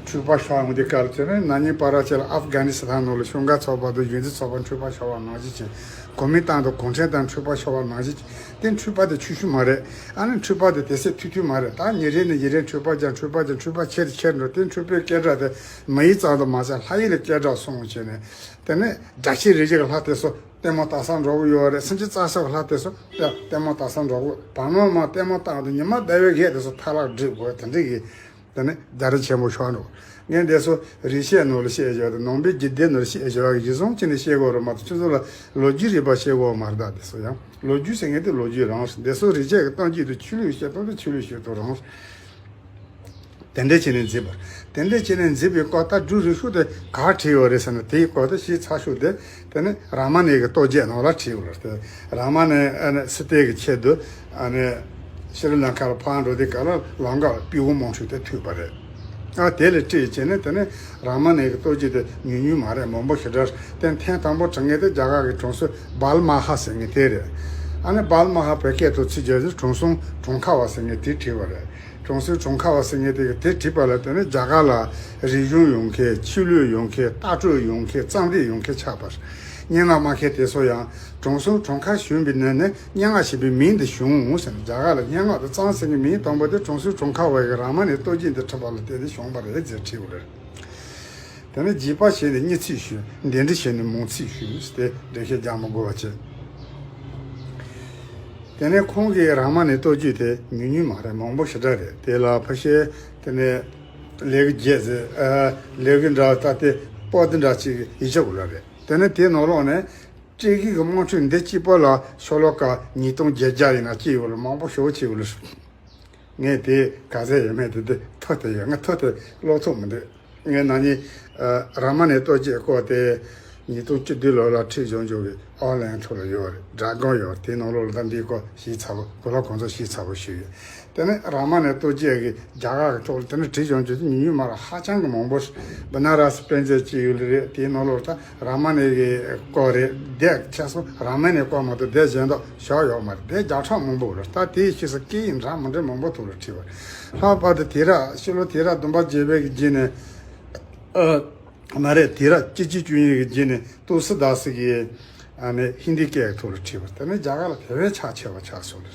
འཁྲུག་པ་ཤོར་འོང་དེ་ག་ལ་དེ་ནས་ན་ནིང་བར་བྱས་ལ་ཨབ་གྷ་ནི་སི་ཐན་ནང་ལ་གཞུང་སྒེར་ཚོགས་པ་དང་གཞོན་ནུ་ཚོགས་པ་འཁྲུག་པ་ཤོར་བ་ནང་བཞིན་བྱས། གོ་མིན་ཏང་དང་གུང་ཁྲན་ཏང་འཁྲུག་པ་ཤོར་བ་ནང་བཞིན་བྱས། དེ་འཁྲུག་པ་དེ་ཆུ་ཤུ་མ་རེད། ཨ་ནི་འཁྲུག་པ་དེ་དེ་སྲིད་ཐུ་ཐུ་མ་རེད། ད་ཉིན་རེ་ནས་ཉིན་རེ་འཁྲུག་པ་ཀྱང་འཁྲུག་པ་ཀྱང་འཁྲུག་པ་ཆེར་ཆེར་འགྲོ། དེ་འཁྲུག་པའི་སྐད་སྒྲ་དེ་མི་ཡུལ་ཙམ་དུ་མ་ཟད་ལྷ་ཡུལ་ལ་སྐད་གྲགས་སོང་བྱས་ནས། དེ་ནས་དགྲ་ཤ་རིགས་ཀྱི་ལྷ་དེ་ཚོ་ལྟད་མོ་ལྟ་ས་འགྲོ་གི་ཡོད་རེད། སེམས་ཅན་རྩ་ས་གི་ལྷ་དེ་ཚོ་ལྟད་མོ་ལྟ་ས་འགྲོ་གི། བར་སྣང་མ་ལྟད་མོ་བཏང་དུས་ཉི་མ་ཟླ་བའི་གད་དེ་ཚོ་ཐལ་བ་སྒྲིག་དགོས། དེ་འདྲ་གི་དེ་ནི་རྒྱ་རི་ཆེན་པོ་ཤོར་འགྲོ། ངས་འདི་ཚོ་རིག་བྱེད་ནང་ལ་བཤད་ཡོད་དེ། ནང་པའི་རྒྱུད་སྡེ་ནང་ལ་བཤད་ཡོད་གི། གཞི་བཟུང་བྱས་ནས་བཤད་དགོས་རེད་མ་གཏོགས། ཁྱོད་ཚོ་ལ་ལོ་རྒྱུས་རིག་པ་བཤད་དགོས་མ་རེད། ད་དེ་ཚོ་ཡང་ལོ་རྒྱུས་ཟེར་མཁན་དེ་ལོ་རྒྱུས་རང་རེད། འདི་ཚོ་རིག་བྱེད་ཀྱི་སྟངས་ཀྱིས་དུ་ཆོས་ལུགས་བཤད་སྟངས་དེ་ཆོས་ལུགས་བཤད་སྟངས་རང་རེད། དེ་འདྲ་བྱས་ནས་མཛད་པ། དེ་འདྲ་བྱས་ནས་མཛད་པའི་སྐོར་ད་འབྲུ་རིགས་ཤོག་དེ་ག་བྲིས་ཡོད་རེད་ཟེར་ན། དེའི་སྐོར་དེ་ཞིབ་ཚགས་ཤོག་དེ་དེ་ནི་རཱ་མ་ཎའི་གི་རྟོགས་བརྗོད་ནང་ལ་བྲིས་ཡོད་རེད། དེ་རཱ་མ་ཎའི་ཨ་ནི་སྲིད་དོན་གྱི་ཆེད་དུ་ཨ་ནི་ཤྲི་ལང་ཀ་ལ་ཕར་འགྲོ་དུས་སྐབས་ལ་ལམ་ཁ་ལ་སྤྲུལ་སྐུ་དམངས་ཁྲོད་དེ་ཐུག་པ་རེད། ཨ་དེ་ལ་བྲིས་བྱས་ནས་དེ་ནི་རཱ་མ་ཎའི་གི་རྟོགས་བརྗོད་དེ་ཉུང་ཉུང་མ་རེད། མང་པོ་ཞེ་དྲག་རེད། དེ་ཐེངས་དང་པོ་བྲིས་མཁན་དེ་རྒྱ་གར་གྱི་དྲང་སྲོང་བལ་མ་ཧ་ཟེར་མཁན་དེ་རེད། ཨ་ནི་བལ་མ་ཧ་བོད་སྐད་དུ་ཚུར་བསྒྱུར་དུས་དྲང་སྲོང་གྲོང་ཁ་བ་ཟེར་མཁན་དེས་བྲིས་པ་རེད། དྲང་སྲོང་གྲོང་ཁ་བ་ཟེར་མཁན་དེ་གིས་དེ་བྲིས་པ་ལ་བརྟེན་ནས་རྒྱ་གར་ལ་རིག་གཞུང་ཡོང་མཁན། ཆོས་ལུགས་ཡོང་མཁན། ལྟ་གྲུབ་ཡོང་མཁན། རྩོམ་རིག་ཡོང་མཁན་ཆགས་པ་རེད། སྙན་ངག་སྨྲ་མཁན་དེ་ཚོ་ཡང་དྲང་སྲོང་གྲོང་ཁ་བྱོན་པའི་ནང་ནས་སྙན་ངག་ཞེས་པའི་མིང་འདི་བྱུང་ཟེར་ནས། རྒྱ་གར་ལ་སྙན་ངག་དང་རྩོམ་ཟེར་མཁན་མིང་དང་པོ་དེ་དྲང་སྲོང་གྲོང་ཁ་བ་ཡི་རཱ་མ་ཎའི་རྟོགས་བརྗོད་འདི་བྲིས་པ་ལ་བརྟེན་ནས་བྱུང་བ་རེད་ཟེར་བྲིས་པ་རེད། དེ་ནས་རྗེས་དཔག་བྱས་ནས་གཉིས་ཚིག་ཞུ། འདི་འདྲ་བྱས་ནས་མང་ཚིག་ཞུ་ཟེར་ཏེ་འགྲེལ་བཤད་རྒྱག་མི་དགོས་པ་བྱས། དེ་ནས་ཁོང་གིས་རཱ་མ་ཎའི་རྟོགས་བརྗོད་དེ་ཉུང་ཉུང་མ་རེད། མང་པོ་ཞེ་དྲག་རེད། དེ་ལ་ཕལ་ཆེར་དེ་ནས་ལས་ཀྱི་རྒྱས་ཟེར། ཨ་ལས་ཀྱི་འདྲ་ད་ལྟའི་པོ་ཏི་འདྲ་ཅིག་ཡིག་ཆ་གོ་ལ་རེད། དེ་ནས་དེའི་ནང་ལོགས་ནས་སྤྲེལ་གི་གི་དམངས་ཁྲོད་འདི་གཅིག་པོ་ལ་ཤོ་ལོ་ཀ་ཉིས་སྟོང་བརྒྱད་བརྒྱ་ཡིན་ན་སྐྱེས་ཡོད་ལ། མང་པོ་ཞེ་པོ་ཅིག་ཡོད་ལ། ངས་དེ་ག་ཚད་ཡོད་མེད་དེ་དེ་ཐོ་དེ་ཡོད། ང་ཐོ་དེ་ཀློག་ཐུབ་མི་འདུག་ངས་ན་ནིང་ཨ་རཱ་མ་ཎའི་རྟོགས་བརྗོད་སྐོར་དེ་ཉིས་སྟོང་བཅུ་བདུན་ལོ་ལ་ཁྲིད་སྦྱོང་སྦྱོང་གི་ཨོན་ལན་ཐོག་ལ་ཡོད་རེད། སྒྲ་སྒམ་ཡོད་རེད། དེའི་ནང་ལོགས་ལ་ད་འདིའི་སྐོར་ཞིབ་ཚགས་པོ་གོ་ལ་གོང་ཚོ་ཞིབ་ཚགས་པོ་ཞུས་ཡོད། དེ་ནས་རཱ་མ་ཎའི་རྟོགས་བརྗོད་ཀྱི་རྒྱ་གར་གྱི་ཐོག་ལ་དེ་ནས་ཁྲིད་སྦྱོང་སྦྱོང་དེ་ཉུང་ཉུང་མ་རེད། ཧ་ཅང་གི་མང་པོ་རེད། བ་ན་ར་སི་དཔེ་མཛོད་ཅིག་ཡོད་ལེ་རེད། དེའི་ནང་ལོགས་ལ་ད་རཱ་མ་ཎའི་གི་སྐོར་རེད། སྡེ་ཁྱེད་ཚོ་རཱ་མ་ཎའི་སྐོར་མ་གཏོགས་སྡེ་གཞན་དག་ཞོག་ཡོད་མ་རེད། སྡེ་བརྒྱ་ཕྲག་མང་པོ་རེད། ད་དེའི་ཕྱིས་སུ་སྐད་ཡིག་འདྲ་མི་འདྲ་མང་པོ་ཐོག་ལ་ཁྲིད་པ་རེད། ལྷག་པར་དུ་དུས་རབས་ཕྱི་ལོ་དུས་རབས་བདུན་པ་བརྒྱད་པའི་གི་རྗེས་ནས། ཨ་མ་རེད། དུས་རབས་བཅུ་གཅིག་བཅུ་གཉིས་ཀྱི་རྗེས་ནས་ཏུ་སི་དཱ་སི་གིས་ཨ་ནི་ཧིན་དི་སྐད་ཐོག་ལ་ཁྲིད་པ། དེ་ནས་རྒྱ་གར་ལ་དེ་བས་ཆ་ཆེ་བ་ཆགས་སོང་ལེ།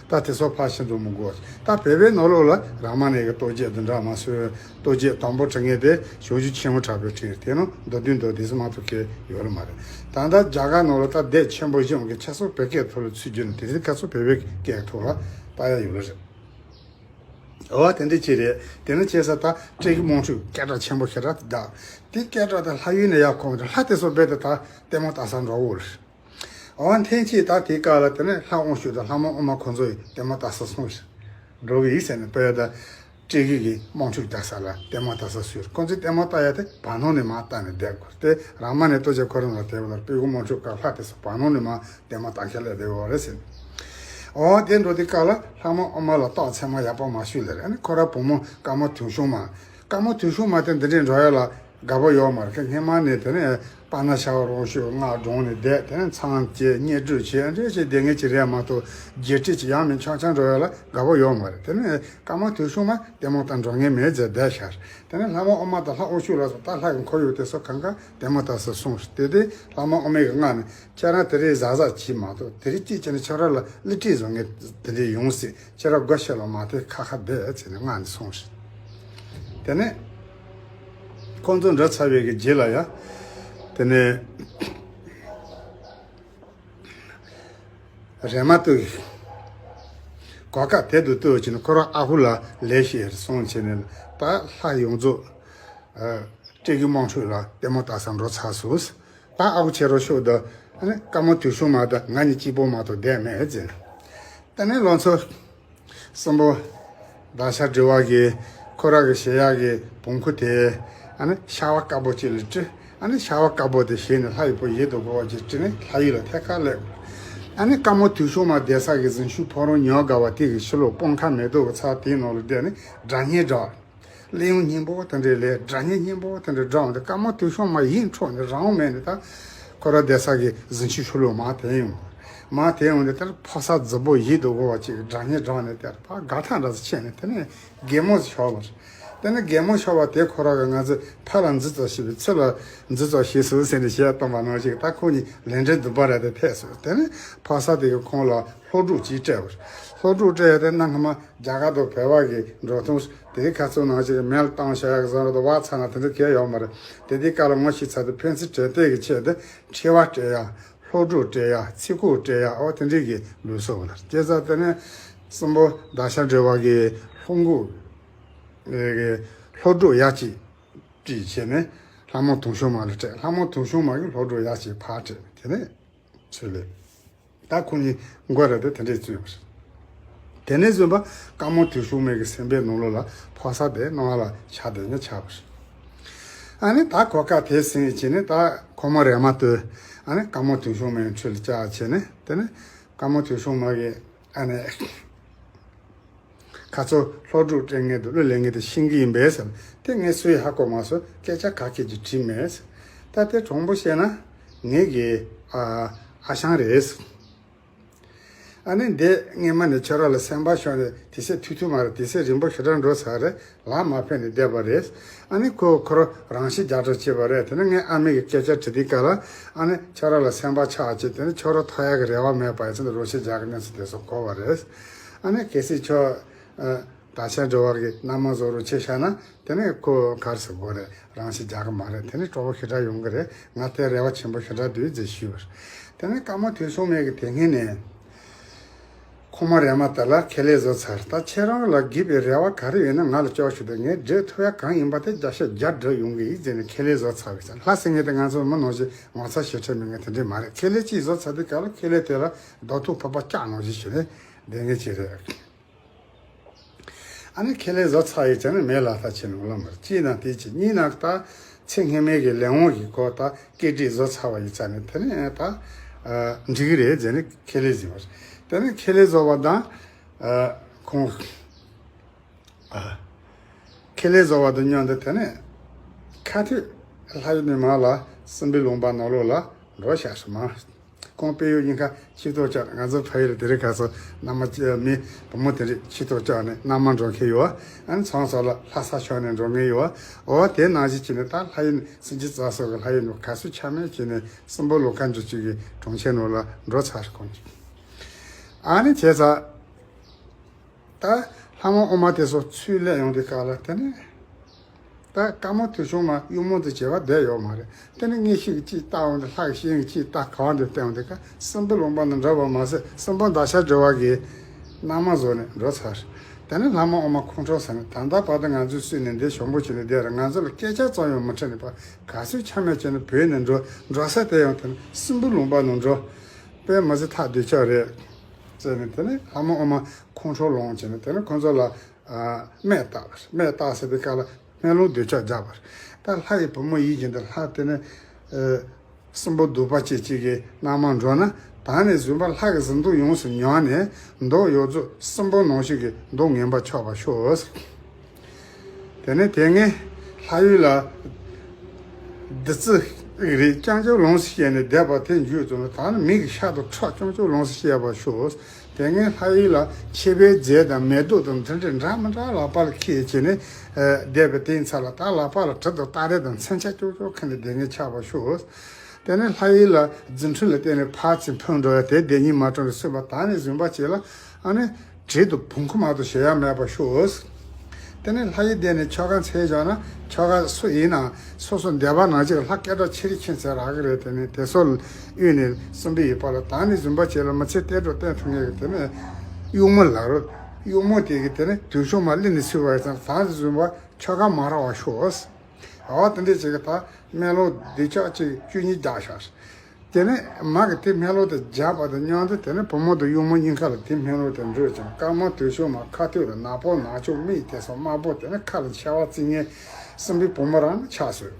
ད་དེ་ཚོ་ཕར་ཕྱིན་འགྲོ་མི་དགོས། ད་བོད་པའི་ནང་ལོགས་ལ་རཱ་མ་ཎའི་གི་རྟོགས་བརྗོད་འདི་འདྲ་མ་སོན། རྟོགས་བརྗོད་དང་པོ་བྲིས་མཁན་དེ་ཞབས་ཞུ་ཆེན་མོ་དྲག་པོས་བྲིས། དེ་ནང་མདོ་དོན་མདོ་དེ་ཚོ་མ་གཏོགས་གལ་ཡོད་ལ་མ་རེད། ད་ལྟ་རྒྱ་གར་ནང་ལ་ད་སྡེ་ཆེན་པོ་གཞུང་གི་ཁྱེད་ཚོ་བོད་སྐད་ཐོག་ལ་ཚུར་བསྒྱུར་ནས། དེ་རིང་ཁ་སང་བོད་པའི་སྐད་ཐོག་ལ་ལྟ་ཡ་ཡོད་ལ་རེད། འོ་དེ་འདྲ་ཅིག་རེད། དེ་ནི་བྱས་ཙང་ད་སྤྲེལ་གི་དམངས་ཁྲོད་སྐད་གྲགས་ཆེན་པོ་ཞེ་དྲག་དེ་འདྲ། དེ་སྐད་གྲགས་དེ་ལྷ་ཡུལ་ནས་ཡར་འཁོར་བ་དེ། ལྷ་དེ་ཚོ་རྦད་དེ་ད་ལྟད་མོ་ལྟ་ས་འགྲོ་གི་ཡོད་རེད། འོ་ཐེངས་གཅིག་ད་དེའི་སྐབས་ལ་དེ་ནས་ལྷ་དབང་ཕྱུག་དང་ལྷ་མོ་ཨུ་མ་ཁོང་ཚོ་ཡིས་ལྟད་མོ་ལྟ་ས་སོང་ཞིག་འགྲོ་གི་ཡིན་ཟེར་ནས། དཔེར་ད་སྤྲེལ་གི་གི་དམངས་ཁྲོད་རྒྱག་ས་ལ་ལྟད་མོ་ལྟ་ས་སུ་ཡོད། ཁོང་ཚོས་ལྟད་མོ་ལྟ་ཡ་དེ་བར་སྣང་ནས་མར་ལྟ་ནས་བསྡད་དགོས་ཏེ། རཱ་མ་ཎའི་རྟོགས་བརྗོད་ཁོ་རང་ལ་དེ་བ་ལ་སྤྲེལ་གི་དམངས་ཁྲོད་སྐབས་ལྷ་དེ་ཚོ་བར་སྣང་ནས་མར་ལྟད་མོ་ལྟ་མཁན་ལ་བསྡད་ཡོད་རེད་ཟེར། འོ་དེ་འགྲོ་དུས་སྐབས་ལ་ལྷ་མོ་ཨུ་མ་ལ་རྟགས་མཚན་མ་ཡག་པོ་མ་ཞུས་ལེ་རེད། ཨ་ནི་ཁོ་ར་བུ་མོ་དཀར་མོ་དུང་ཤོང་མ། དཀར་མོ་དུང་ཤོང་མ་དེ་འདི་འདྲས་འགྲོ་ཡ་ལ་དགའ་པོ་ཡོད་མ་རེད། ཁོ་སྔན་མ་ནས་དེ་ནས་པ་ན་ཤ་བ་རོང་ཤོད་སྔགས་བགྲངས་ནས་བསྡད། དེ་ནས་མཚམས་བཅད་བརྙས་བཅོས་བྱས་འདྲ་བྱས་བསྡད་མཁན་ཅིག་རེད་མ་གཏོགས། རྒྱས་སྤྲོས་ཅིག་ཡང་མིན། ཆང་ཆང་འགྲོ་ཡ་ལ་དགའ་པོ་ཡོད་མ་རེད། དེ་ནས་དཀར་མོ་དུང་ཤོང་མ་ལྟད་མོ་ལྟ་འགྲོ་མཁན་མེད་ཟེར་བསྡད་ཤག་དེ་ནས་ལྷ་མོ་ཨུ་མ་དང་ལྷ་དབང་ཕྱུག་ལ་སོགས་ད་ལྷ་ཡི་འཁོར་ཡུག་དེ་ཚོ་གང་ག་ལྟད་མོ་ལྟ་ས་སོང་ཟེར། དེ་དུས་ལྷ་མོ་ཨུ་མ་གིས་སྔགས་ནས། ཁྱེད་རང་དེ་རིང་གཟབ་གཟབ་བྱེད་མ་གཏོགས། དེ་རིང་གཅིག་བྱས་ན་ཁྱེད་རང་ལ་གླུ་སྒྲིག་བཟོ་མཁན་དེ་འདྲས་ཡོང་སྲིད། ཁྱེད་རང་སྒོ་ཕྱེ་ལ་མ་བལྟས་ཁ་ཁ་བསྡད་ཟེར་ནས་སྔགས་ནས་སོང་ཟེར། དེ་ནས་ཁོང་ཚོ་འགྲོ་ཚར་བའི་གི་རྗེས་ལ་ཡ། དེ་ནས་རེ་མ་ཏུ་གོ་སྐབས་དེ་དུ་ལྟོས་བྱས་ནས་ཁོ་རང་ཨ་ཁུ་ལ་ལས་བྱེད་སོང་བྱས་ནས། ད་ལྷ་ཡོངས་རྫོགས་ཨ་སྤྲེལ་གི་དམངས་ཁྲོད་ལ་ལྟད་མོ་ལྟ་ས་འགྲོ་ཚར་སོང་། ད་ཨ་ཁུ་ཁྱེད་རང་ཤོག་དང་། ཨ་ནི་དཀར་མོ་དུང་ཤོང་མ་དང་ང་གཉིས་གཅིག་པོ་མ་གཏོགས་བསྡད་མེད་ཟེར། དེ་ནས་ལང་ཚོ་གསུམ་པོ་བདག་ཅག་སྒྲོལ་བ་གིས་ཁོ་རང་གི་ཞེ་ཡག་གི་བོང་ཀུ་དེ་ཨ་ནི་ཤ་བ་དཀར་པོ་ཅིག་ལ་དཀྲིས། ཨ་ནི་ཤ་བ་དཀར་པོ་དེ་བཞེས་ནས་ལྷ་ཡི་བུ་ཡིད་དུ་འོང་བ་ཅིག་དཀྲིས་ནས་ལྷ་ཡུལ་ལ་ཐད་ཀར་སླེབས། ཨ་ནི་དཀར་མོ་དུང་ཤོང་མ་བསྡད་ས་གི་གཟིམ་ཆུང་ཕོ་བྲང་ཉག་ག་བ་དེ་གི་ཕྱི་ལོགས་སྤང་ཁ་མེ་ཏོག་གི་ཚལ་དེའི་ནང་ལ་བསྡད་ནས་སྒྲ་སྙན་བསྒྲགས། གླུ་དབྱངས་སྙན་པོ་དེ་འདྲས་ལས། སྒྲ་སྙན་སྙན་པོ་དེ་འདྲས་བསྒྲགས་འོང་དུས། དཀར་མོ་དུང་ཤོང་མ་ཡིད་འཕྲོག་ནས་རང་དབང་མེད་ནས་ད་ཁོ་རང་བསྡད་ས་གི་གཟིམ་ཆུང་ཕྱི་ལོགས་མར་དེད་ཡོང་། མར་དེ་ཡོང་དེ་ལྟར་ཕོ་གསར་རྫི་པོ་ཡིད་དུ་འོང་བ་ཅིག་སྒྲ་སྙན་བསྒྲགས་ནས་དེར་ཕར་དགའ་ཐག་འདྲ་ཟིག་ཆད་ནས། དེ་ནས་གད་མོ་ཟིག་ཤོར་བ་རེད། དེ་ནས་གད་མོ་ཤོར་བ་དེ་ཁོ་རང་གི་ང་ཚོས་ཕར་ལ་འཛུལ་ཙམ་བྱས་པའི་ཚུལ་ལ་འཛུལ་ཙམ་བྱས་སོང་ཟེར་ནས་གཞས་བཏང་བ་ནང་བཞིན། ད་ཁོ་གཉིས་ལས་འབྲེལ་འདུན་པ་རེད་དེ་ཐད་སོང་། དེ་ནས་ཕོ་གསར་དེ་གིས་ཁོང་ལ་སློབ་ཕྲུག་ཅིག་སྤྲད་པ་རེད། སློབ་ཕྲུག་སྤྲད་ཡ་དེ་གནའ་སྔ་མ་རྒྱ་གར་དང་བོད་པ་གི་འགྲོ་སྟངས་དེའི་ཁ་ཚུགས་ནང་བཞིན་མེ་ལ་བཏང་བཞག་ཡག་བཟོ་འདྲ་དང་བག་ཚ་ན་དེ་འདྲ་གང་ཡང་ཡོད་མ་རེད། དེ་དུས་སྐབས་ལ་ངོ་ཤེས་ཚར་དུས་ཕན་ཚུན་འབྲེལ་གཏད་ཀྱི་ཆེད་དུ་འཁྲི་བ་སྤྲད་ཡ། སློབ་ཕྲུག་སྤྲད་ཡ། ཚེ་ཁོག་སྤྲད་ཡ། འོ་དེ་འདྲའི་གི་ལུགས་སྲོལ་ལ། བྱས་ཙང་དེ་ནས་སྲིན་པོ་མདའ་ཤ་སྒྲོལ་བ་གི་སློབ་འགོ་གི་སློབ་ཕྲུག་ཡ་གཅིག་བྲིས་བྱས་ནས་ལྷ་མོ་དུང་ཤོར་མ་ལ་སྤྲད། ལྷ་མོ་དུང་ཤོར་མ་གི་སློབ་ཕྲུག་ཡ་གཅིག་ཕར་སྤྲད། དེ་ནས་ཚུལ་ལས། ད་ཁོ་གཉིས་མགོ་ར་དེ་དེ་འདྲས་བཙུགས་པ་རེད། དེ་ནས་བཟུང་པ་དཀར་མོ་དུས་ཤུགས་མེད་ཀྱི་སེམས་པའི་ནང་ལོགས་ལ་ཕོ་གསར་དེ་སྣང་བ་ལ་ཤར་བསྡད་ནས་ཆགས་པ་རེད། ཨ་ནི་ད་གོ་སྐབས་དེ་ཟིན་བྱས་ནས་ད་ཁོ་མོ་རེ་མ་ཏོས་ཨ་ནི་དཀར་མོ་དུས་ཤུགས་མེད་ཁྲོད་ལ་བཅར་བྱས་ནས། དེ་ནས་དཀར་མོ་དུས་ཤུགས་མེད་ཀྱི་ཨ་ནི་ཁ་ཚུགས་སློབ་ཕྲུག་སྤྲད་མཁན་དང་གླུ་ལེན་མཁན་དེ་ཤེས་ཀྱི་ཡིན་པས་ཟེར། དེ་ངས་སུ་ཡིན་ཧ་གོ་མ་སོང་། སྐད་ཆ་ག་གེ་ཅིག་དྲིས་མེད་ཟེར། ད་དེ་དྲང་པོ་བཤད་ན་ངེད་ཀྱི་ཨ་ཨ་ཞང་རེད་ཟེར། ཨ་ནི་འདི་སྔས་མ་ནས་ཁྱོད་རང་ལ་སེམས་པ་ཤོར་ནས་དུས་ཚོད་ཐུང་ཐུང་མ་རེད། དུས་ཚོད་རིང་པོ་ཞེ་དྲག་འགྲོ་ཚར་རེད། ལམ་མ་ཕེབས་ནས་བསྡད་པ་རེད། ཨ་ནི་ཁོ་ཁོ་རང་རང་ཤི་རྒྱག་འགྲོ་བྱས་པ་རེད། དེ་ནས་ངས་ཨ་མའི་གི་སྐད་ཆ་དྲིས་དུས་སྐབས་ལ། ཨ་ནི་ཁྱོད་རང་ལ་སེམས་པ་ཆགས་བྱས། དེ་ནས་ཁྱོད་རང་ཐོབ་ཡག་གི་རེ་བ་མེད་པ་ཡིན་ཙང་རོགས་ཤིག་རྒྱག་གི་མེད་ཟེར་དེ་ཚོ་གོ་བ་རེད། ཨ་ནི་གལ་སྲིད་ཁྱོད་ཨ་མདའ་ཤ་སྒྲོལ་བ་གི་མནའ་མ་བཟོ་རོགས་བྱས་བཞག་ན། དེ་ནས་ཁོ་ག་རེ་ཟེར་དགོས་རེད། རང་ཤི་རྒྱག་གི་མ་རེད། དེ་ནས་སྤྲོ་པོ་ཞེ་དྲག་ཡོང་གི་རེད། ང་དེ་རེ་བ་ཆེན་པོ་ཞེ་དྲག་འདུག་ཟེར་ཞུས་པ་རེད། དེ་ནས་དཀར་མོ་དུས་ཤུགས་མེད་ཀྱི་དེ་སྔོན་ནས་ཁོ་མོ་རེ་མ་ཏོས་ལ་ཁེ་ལས་བཟོ་ཚར། ད་ཁྱེད་རང་ལ་དགོས་པའི་རེ་བ་ག་རེ་ཡོད་ན་ང་ལ་ཅོག་ཞུ་དང་། ངས་སྒྲུབ་ཐུབ་ཡ་གང་ཡིན་པ་དེ་བརྒྱ་ཆ་བརྒྱ་སྒྲུབ་ཡོང་གི་ཡིན་ཟེར་ནས་ཁེ་ལས་བཟོ་ཚར་བ་རེད། ལྷ་ཟེར་མཁན་དེ་ང་ཚོ་མི་ནང་བཞིན་ངོ་ཚ་ཞེ་ཁྲེལ་མེད་མཁན་དེ་འདྲས་མ་རེད། ཁེ་ལས་གཅིག་བཟོ་ཚར་དུས་སྐབས་ལ་ཁེ་ལས་དེ་ལ་རྡོ་ཐུག་ཕོར་པ་བཀྱག་ནང་བཞིན་ཞུ་ནས་བསྡད་མཁན་ཅིག་རེད། ཨ་ནི་ཁེ་ལས་བཟོ་ཚར་ཡོད་ཙང་ནི་མེད་ལ་ད་ཕྱིན་ནོ་ལ་མར་གཅིག་ན་དེ་གཅིག་གཉིས་ན་ད་ཚེ་སྔོན་མའི་གི་ལས་དབང་གིས་ཁོ་ད་སྐད་སྒྲིག་བཟོ་ཚར་བ་ཡོད་ཙང་ནི། དེ་ནི་ད་འགྲིག་གི་རེད་ཟེར་ནས་ཁེ་ལས་བཟོས་པ་རེད། དེ་ནི་ཁེ་ལས་བཟོ་བ་དང་ཁོང་ཁེ་ལས་བཟོ་བ་དང་མཉམ་དུ་དེ་ནི་ཁ་ཐུག་ལྷ་ཡུལ་ནས་མར་ལ་སྲིན་པོའི་ལུང་པ་ནང་ལོགས་ལ་འགྲོ་བཞག་སོང་མ། ཁོང་དཔལ་ཡུལ་ཉེན་ཁ་ཆེ་ཏོག་ཅག་ང་ཚོ་ཕ་ཡུལ་དེ་རིང་ཁ་སང་མནའ་མ་ཅི་མི་བུ་མོ་དེ་རིང་ཆེ་ཏོག་ཅག་ནས་མནའ་མ་འགྲོ་མཁན་ཡོད། ཨ་ནི་ཚང་ཚང་ལ་ལྷ་ས་ཕྱོགས་ནས་འགྲོ་མཁན་ཡོད། འོ་དེ་ནང་བཞིན་བྱས་ནས་ད་ལྷ་ཡུལ་སྲིན་རྗེ་རྩ་སོགས་ཀྱི་ལྷ་ཡུལ་ནས་ག་ཚོད་ཆ་མེད་བྱས་ནས་སྲིན་པོ་ལོ་ཁ་འཇུ་ཅིག་གི་གྲོང་ཁྱེར་ནང་ལ་འགྲོ་ཚར་ཁོང་གིས། ཨ་ནི་བྱས་ཙང་ད་ལྷ་མོ་ཨོ་མ་དེ་ཚོ་ཚུར་སླེབས་ཡོང་དུས་སྐབས་ལ་དེ་ནས། ད་དཀར་མོ་དུས་ཤུགས་མ་གཡུག་མོ་དེ་བྱེད་པ་བསྡད་ཡོད་མ་རེད། དེ་ནས་མངོན་ཤེས་ཀྱིས་གཅིག་བལྟ་འོང་དུས། ལྷ་ཡི་ཤེས་ཡོན་གྱིས་གཅིག་བལྟ་ག་བ་འདི་བལྟས་འོང་དུས་ཀ་སྲིན་པོ་ལུང་པ་ནས་འགྲོ་བ་མ་ཟད་སྲིན་པོ་མདའ་ཤ་སྒྲོལ་བ་གི་མནའ་མ་བཟོས་ནས་འགྲོ་ཚར། དེ་ནས་ལྷ་མོ་ཨོ་མ་ཁོང་ཁྲོ་ཟ་ནས། ད་ལྟ་བར་དུ་ང་ཚོས་བསུས་ནས་འདི་གྱོང་པོ་བྱས་ནས་བསྡད་རེད། ང་ཚོ་ལ་སྐད་ཆ་ཙམ་ཡང་མི་དྲིས་ནས་པ་ག་ཚོད་ཆ་མེད་བྱས་ནས་བོས་ནས་འགྲོ། འགྲོ་ས་དེ་ཡང་དེ་ནས་སྲིན་པོ་ལུང་པ་ནས་འགྲོ། དཔེ་མི་སྲིད་ཐག་འདོད་ཆགས་རེད་ཟེར་ནས། དེ་ནས་ལྷ་མོ་ཨོ་མ་ཁོང་ཁྲོ་ལངས་བྱས་ནས་དེ་ནས་ཁོང་ཚོ་ལ་སྨད་བཏགས་པ་རེད། སྨད་བཏགས་ཟེར་བའི་སྐབས་ལ་སྨད་ལུགས་འདོད་ཆགས་རྒྱག་པ་རེད། ད་ལྷ་ཡི་བུ་མོ་ཡིད་བཞིན་དུ་ལྷ་དེ་ནི་ཨ་སྲིན་པོ་གདུག་པ་ཅན་གཅིག་གི་མནའ་མར་འགྲོ་ན། ད་ནས་བཟུང་པ་ལྷ་གི་གཟི་མདོག་ཡོངས་སུ་ཉམས་ནས་མདོག་ཡོངས་རྫོགས་སྲིན་པོ་ནང་བཞིན་གྱི་མདོག་ངན་པ་ཆགས་པར་ཤོག། དེ་ནས་དེ་སྔའི་ལྷ་ཡུལ་ལ་བདུད་རྩི་རིགས་རྐྱང་རྐྱང་ལོངས་སུ་སྤྱད་ནས་བསྡད་པ་དེ་འགྱུར་དུ་ནི། ད་ནི་མི་གི་ཤ་དང་ཁྲག་རྐྱང་རྐྱང་ལོངས་སུ་སྤྱད་པར་ཤོག། དེ་སྔའི་ལྷ་ཡུལ་ལ་ཆེ་བའི་རྫས་དང་མེ་ཏོག་དང་དེ་འདྲའི་འདྲ་མི་འདྲ་ལག་པ་ལ་འཁྱེར་བྱས་ནས་ཨ་བསྡད་པའི་དེའི་མཚམས་ལ་ད་ལག་པ་ལ་གྲི་དང་སྟ་རེ་དང་མཚོན་ཆ་རྐྱང་རྐྱང་ཁྱེར་ནས་བསྡད་མཁན་ཆགས་པར་ཤོག། དེ་ནས་ལྷ་ཡུལ་ལ་རྫུ་འཕྲུལ་ལ་བརྟེན་ནས་ཕར་ཚུར་འཕུར་འགྲོ་ཡ་དེ་བདེན་སྙིང་མ་གྲོལ་ནས་སོན་པ། ད་ནས་བཟུང་པ་བྱས་ལ་ཨ་ནི་གྲི་དང་བོང་ཁུ་མ་གཏོགས་བཞེས་ཡ་མེད་པར་ཤོག། དེ་ནས་ལྷ་ཡུལ་བསྡད་ནས་ཁྱོ་ག་འཚོལ་བཞག་ན། ཁྱོ་ག་སུ་ཡིན་ན་སོ་སོ་འདོད་པ་ནང་བཞིན་ལྷ་སྐད་གྲགས་ཆེ་རིགས་ཁྱེད་ཚོས་རག་གི་རེད། དེ་ནས་དེ་ཚོ་གཡུགས་ནས་སྲིན་པོའི་ཡུལ་པ་ལ་ད་ནས་བཟུང་པ་བྱས་ལ་མི་ཚེ་གཏན་གྲོགས་བསྟེན་ཐུབ་མཁན་གྱི་དེ་ནས་གཡུག་མོ་ལ་རོ། གཡུག་མོ་དེ་གི་དེ་ནས་དུས་ཤུགས་མ་གླི་ནས་ཚུད་པ་ཡིན་ཙང་། ད་ནས་བཟུང་པ་ཁྱོ་ག་མ་རག་པར་ཤོག། འོ་དེ་འདྲས་བྱེད་ཀྱི་ད་སྨད་ལུགས་འདོད་ཆགས་ཅིག་བཅུ་གཉིས་རྒྱག་ཤག། དེ་ནས་མ་གི་དེ་སྨད་ལུགས་དེ་རྒྱག་པ་དང་མཉམ་དུ་དེ་ནས་བུ་མོ་དང་གཡུག་མོ་གཉིས་ཀ་ལ་དེ་སྨད་ལུགས་དེ་འགྲོས་ཀྱང་། དཀར་མོ་དུས་ཤུགས་མ་ཁ་ཐུག་ལ་ནག་པོ་ནག་ཕྱོགས་མིག་དེ་སོགས་དམར་པོ། དེ་ནས་ཁ་ལ་མཆེ་བ་བཙིར་མཁན་སྲིན་པོའི་བུ་མོ་རང་ཆགས་སོང་།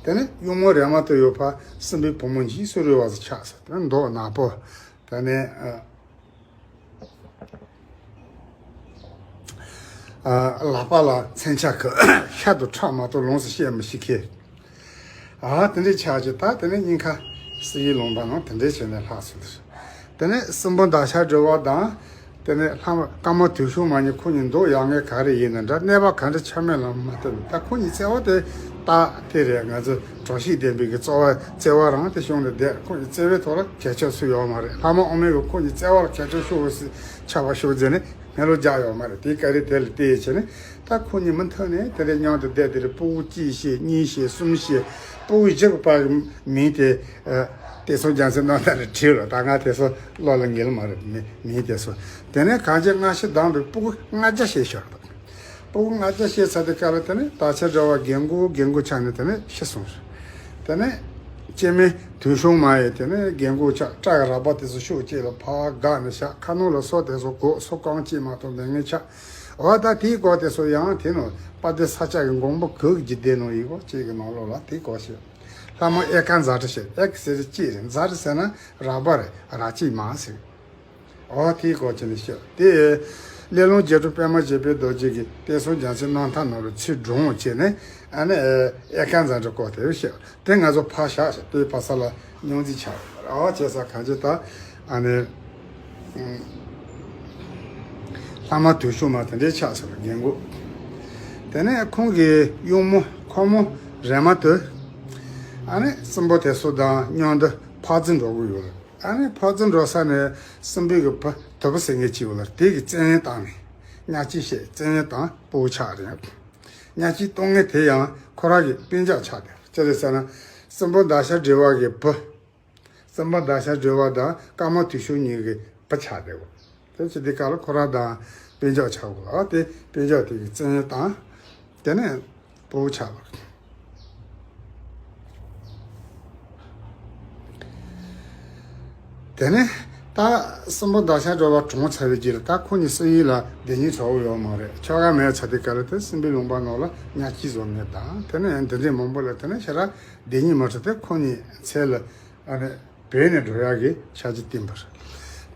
དེ་ནས་གཡུག་མོ་རེ་མ་ཏོ་ཡོད་པ་སྲིན་པོའི་བུ་མོ་འཇིགས་སུ་རུང་བ་ཞིག་ཆགས་སོང་། དེ་ནས་མདོག་ནག་པོ། དེ་ནས་ཨ། ཨ། ལག་པ་ལ་མཚོན་ཆ་གི་ཤ་དང་ཁྲག་མ་གཏོགས་ལོངས་སུ་སྤྱད་མི་ཤེས་མཁན། ཨ། དེ་འདྲའི་ཆགས་ཀྱི། ད་དེ་ནས་སྙིང་ཁ་ སྲིད་ཡུལ་ལུང་པ་ནང་དེ་འདྲའི་བྱས་ནས་ལྷག་སོང་། དེ་ནས་སྲིན་པོ་འདབ་ཆགས་སྒྲོལ་བ་དང་། དེ་ནས་ལྷ་མོ་ཀ་མ་དུས་ཤུགས་མ་གཉིས་ཁོ་གཉིས་མདོག་ཡག་ངན་ག་རེ་ཡིན་ན་འདྲ། གནས་པ་ག་འདྲ་ཆ་མེད་ལ་མ་ལྟོས་ནས། ད་ཁོ་གཉིས་བརྩེ་བ་དེ་ད་དེ་རེད། ང་ཚོ་གྲོགས་ཤིག་ལྡན་པའི་གི་བརྩེ་བ་བརྩེ་བ་རང་དེ་བྱུང་ནས་བསྡད། ཁོ་གཉིས་བརྩེ་བའི་ཐོག་ལ་གལ་ཆེ་སུ་ཡོད་མ་རེད། ལྷ་མོ་ཨོ་མའི་གི་ཁོ་གཉིས་བརྩེ་བ་ལ་གལ་ཆེ་ཤོས་སུ་ཆགས་པ་ཤོག་ཟེར་ནས་སྨོན་ལམ་རྒྱག་ཡོད་མ་རེད། དེ་ག་རེ་དེ་ལ་བལྟས་བྱས་ནས། ད་ཁོ་གཉིས་མུ་མཐུད་ནས་དེ་འདྲའི་མཉམ་དུ་བསྡད། དེ་རེད། སྤུ་གུ་གཅིག་བྱས། གཉིས་བྱས། གསུམ་བྱས། སྤུ་གུ་བཞི་གི་བར་གི་མིང་དེ་ཨ་དེ་ཚོ་རྒྱལ་སྲས་རྣམ་ཐར་ལ་བྲིས་ལ། ད་ང་དེ་ཚོ་བློ་ལ་ངེས་ལ་མ་རེད། མི་མིང་དེ་ཚོ། དེ་ནས་གངས་ཅན་སྔ་ཕྱི་བསྡོམས་པའི་སྤུ་གུ་ལྔ་བརྒྱ་བྱས་ཤོར་འདུག་སྤུ་གུ་ལྔ་བརྒྱ་བྱས་ཚར་དུས་སྐབས་ལ་དེ་ནས་འདབ་ཆགས་སྒྲོལ་བ་རྒན་གོག་རྒན་གོག་ཆགས་ནས་དེ་ནས་ཤི་སོང་། དེ་ནས་སྐྱེ་དམན་དུས་ཤུགས་མ་ཡིས་དེ་ནས་རྒན་གོག་ཆགས། སྐྲ་གི་རལ་པ་དེ་ཚོ་ཤུགས་གཅིག་ལ་ཕར་འགག་ནས་བཞག་ཁ་ནང་ལ་སོ་དེ་ཚོ་གོག་སོ་རྐང་གཅིག་མ་གཏོགས་མེད་ངེས་ཆགས། འོ་ད་དེའི་སྐོར་དེ་ཚོ་ཡང་དེ་ནང་དཔལ་ལྡན་ས་སྐྱ་གི་མགོན་པོ་གུ་གེ་འཇིག་རྟེན་ནང་ཡོད་པ་ཅིག་གི་ནང་ལོགས་ལ་དེའི་སྐོར་བཤད། ལྷ་མོ་ཨེ་ཀ་ཛ་དྲི་བཤད། ཨེ་ཀ་ཟེར་གཅིག་རེད། ཛ་དྲི་ཟེར་ན་རལ་པ་རེད། རལ་གཅིག་མ་ཟེར། འོ་དེའི་སྐོར་བྱས་ནས་བཤད། དེ་སླེ་ལུང་རྒྱལ་པོ་པདྨ་བརྒྱད་པའི་རྡོ་རྗེ་གིས་དེ་ཚོ་རྒྱལ་སྲས་རྣམ་ཐར་ནང་ལ་ཚུར་དྲངས་བྱས་ནས། ཨ་ནི་ཨེ་ཀ་ཛ་དྲི་སྐོར་དེ་བཤད། དེ་ང་ཚོ་ཕར་བཞག་བྱས། དེ་ཕ་ས་ལ་སྙུང་རྩིས་ཆགས། འོ་བྱས་ཙང་གང་ཅི་ད་ཨ་ནི་ལྷ་མོ་དུས་ཤུགས་མ་དེ་འདྲའི་ཆགས་སོང་། རྒན་གོག་དེ་ནས་ཁོང་གི་གཡོག་མོ་ཁོ་མོ་རེ་མ་དེ་ཨ་ནི་སྲིན་པོ་དེ་ཚོ་དང་མཉམ་དུ་ཕར་འཛིན་འགྲོ་གི་ཡོད་ལ། ཨ་ནི་ཕར་འཛིན་འགྲོ་ས་ནས་སྲིན་པོའི་གི་བུ་དུ་བུ་ཟེར་མཁན་ཅིག་ཡོད་ལ། དེ་གིས་བཙན་གཡེམ་བཏང་ནས་གཉའ་ཁྲི་བཤད། བཙན་གཡེམ་བཏང་སྤུ་གུ་ཆགས་རེད། གཉའ་ཁྲི་གཏོང་མཁན་དེ་ཡང་ཁོ་རང་གི་སྤུན་ཀྱག་ཆགས་བསྡད། ཅི་རེད་ཟེར་ན། སྲིན་པོ་འདབ་ཆགས་སྒྲོལ་བ་གི་བུ། སྲིན་པོ་འདབ་ཆགས་སྒྲོལ་བ་དང་ཀ་མ་དུས་ཤུགས་གཉིས་ཀྱི་བུ་ཆགས་བསྡད་གོ། དེ་བྱས་དུས་སྐབས་ལ་ཁོ་རང་དང་སྤུན་ཀྱག་ཆགས་གོ། ཨ་དེ་སྤུན་ཀྱག་དེ་གིས་བཙན་གཡེམ་བཏང་། དེ་ནས་སྤུ་གུ་ཆགས་པ་རེད། དེ་ནས་ད་སྲིན་པོ་འདབ་ཆགས་སྒྲོལ་བ་གྲོངས་ཚར་བའི་རྗེས་ལ་ད་ཁོ་གཉིས་སྲིན་ཡུལ་ལ་སྡོད་སྙིང་བྲོ་བོ་ཡོད་མ་རེད། ཁྱོ་ག་མེད་ཚར་དུས་སྐབས་ལ་དེ་སྲིན་པོའི་ལུང་པ་ནང་ལ་གཉའ་ཁྲི་བཟོ་མཁན་དང་། དེ་ནས་འདི་འདྲའི་མང་པོ་ལ་དེ་ནས་ཞེ་དྲག་སྡོད་སྙིང་མ་བྲོ་སྟེ་ཁོ་གཉིས་ཚེ་ལ་ཨ་ནི་བྲོས་ནས་འགྲོ་ཡག་གི་ཆ་རྐྱེན་བསྟན་པ་རེད།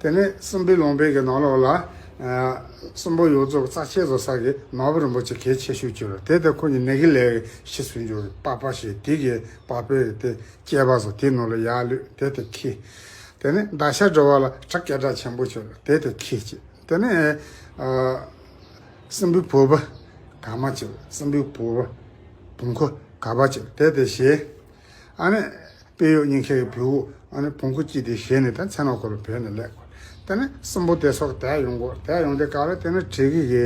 དེ་ནས་སྲིན་པོའི་ལུང་པའི་གི་ནང་ལོགས་ལ་ཨ་སྲིན་པོ་ཡོངས་རྫོགས་རྩ་ཆེན་བཟོ་ས་གི་ནོར་བུ་རིན་པོ་ཆེ་གལ་ཆེ་ཤོས་ཅིག་རེད། དེ་དེ་ཁོ་གཉིས་ནད་ཀྱི་ལས་ཤི་སོང་རྒྱུ་རེད། པགས་པ་བཤུས། དེ་གི་པགས་པའི་དེ་སྐྱེས་པ་བཟོ། དེ་ནང་ལ་ཡར་ལུད། དེ་དེ་ཁྱེར། དེ་ནས་འདབ་ཆགས་སྒྲོལ་བ་ལ་གྲི་སྐད་གྲགས་ཆེན་པོ་ཅིག་རེད། དེ་དེ་ཁྱེར་བྱས། དེ་ནས་ཨ་སྲིན་པོའི་བུ་བུ་གང་མ་བྱེད། སྲིན་པོའི་བུ་བུ་བོང་ཁུ་ག་པ་བྱེད། དེ་དེ་བཞེས། ཨ་ནི་དཔལ་གཡོག་གཉིས་ཁའི་བུ་བུ་ཨ་ནི་བོང་ཀུ་གཅིག་དེ་བཞེས་ནས་ད་མཚན་ནག་ཁུལ་ལ་བྲོས་ནས་སླེབས་དགོས། དེ་ནས་སྲིན་པོ་དེ་ཚོ་དེད་ཡོང་དགོས། དེད་ཡོང་དུས་སྐབས་ལ་དེ་ནས་དྲེལ་གི་གི་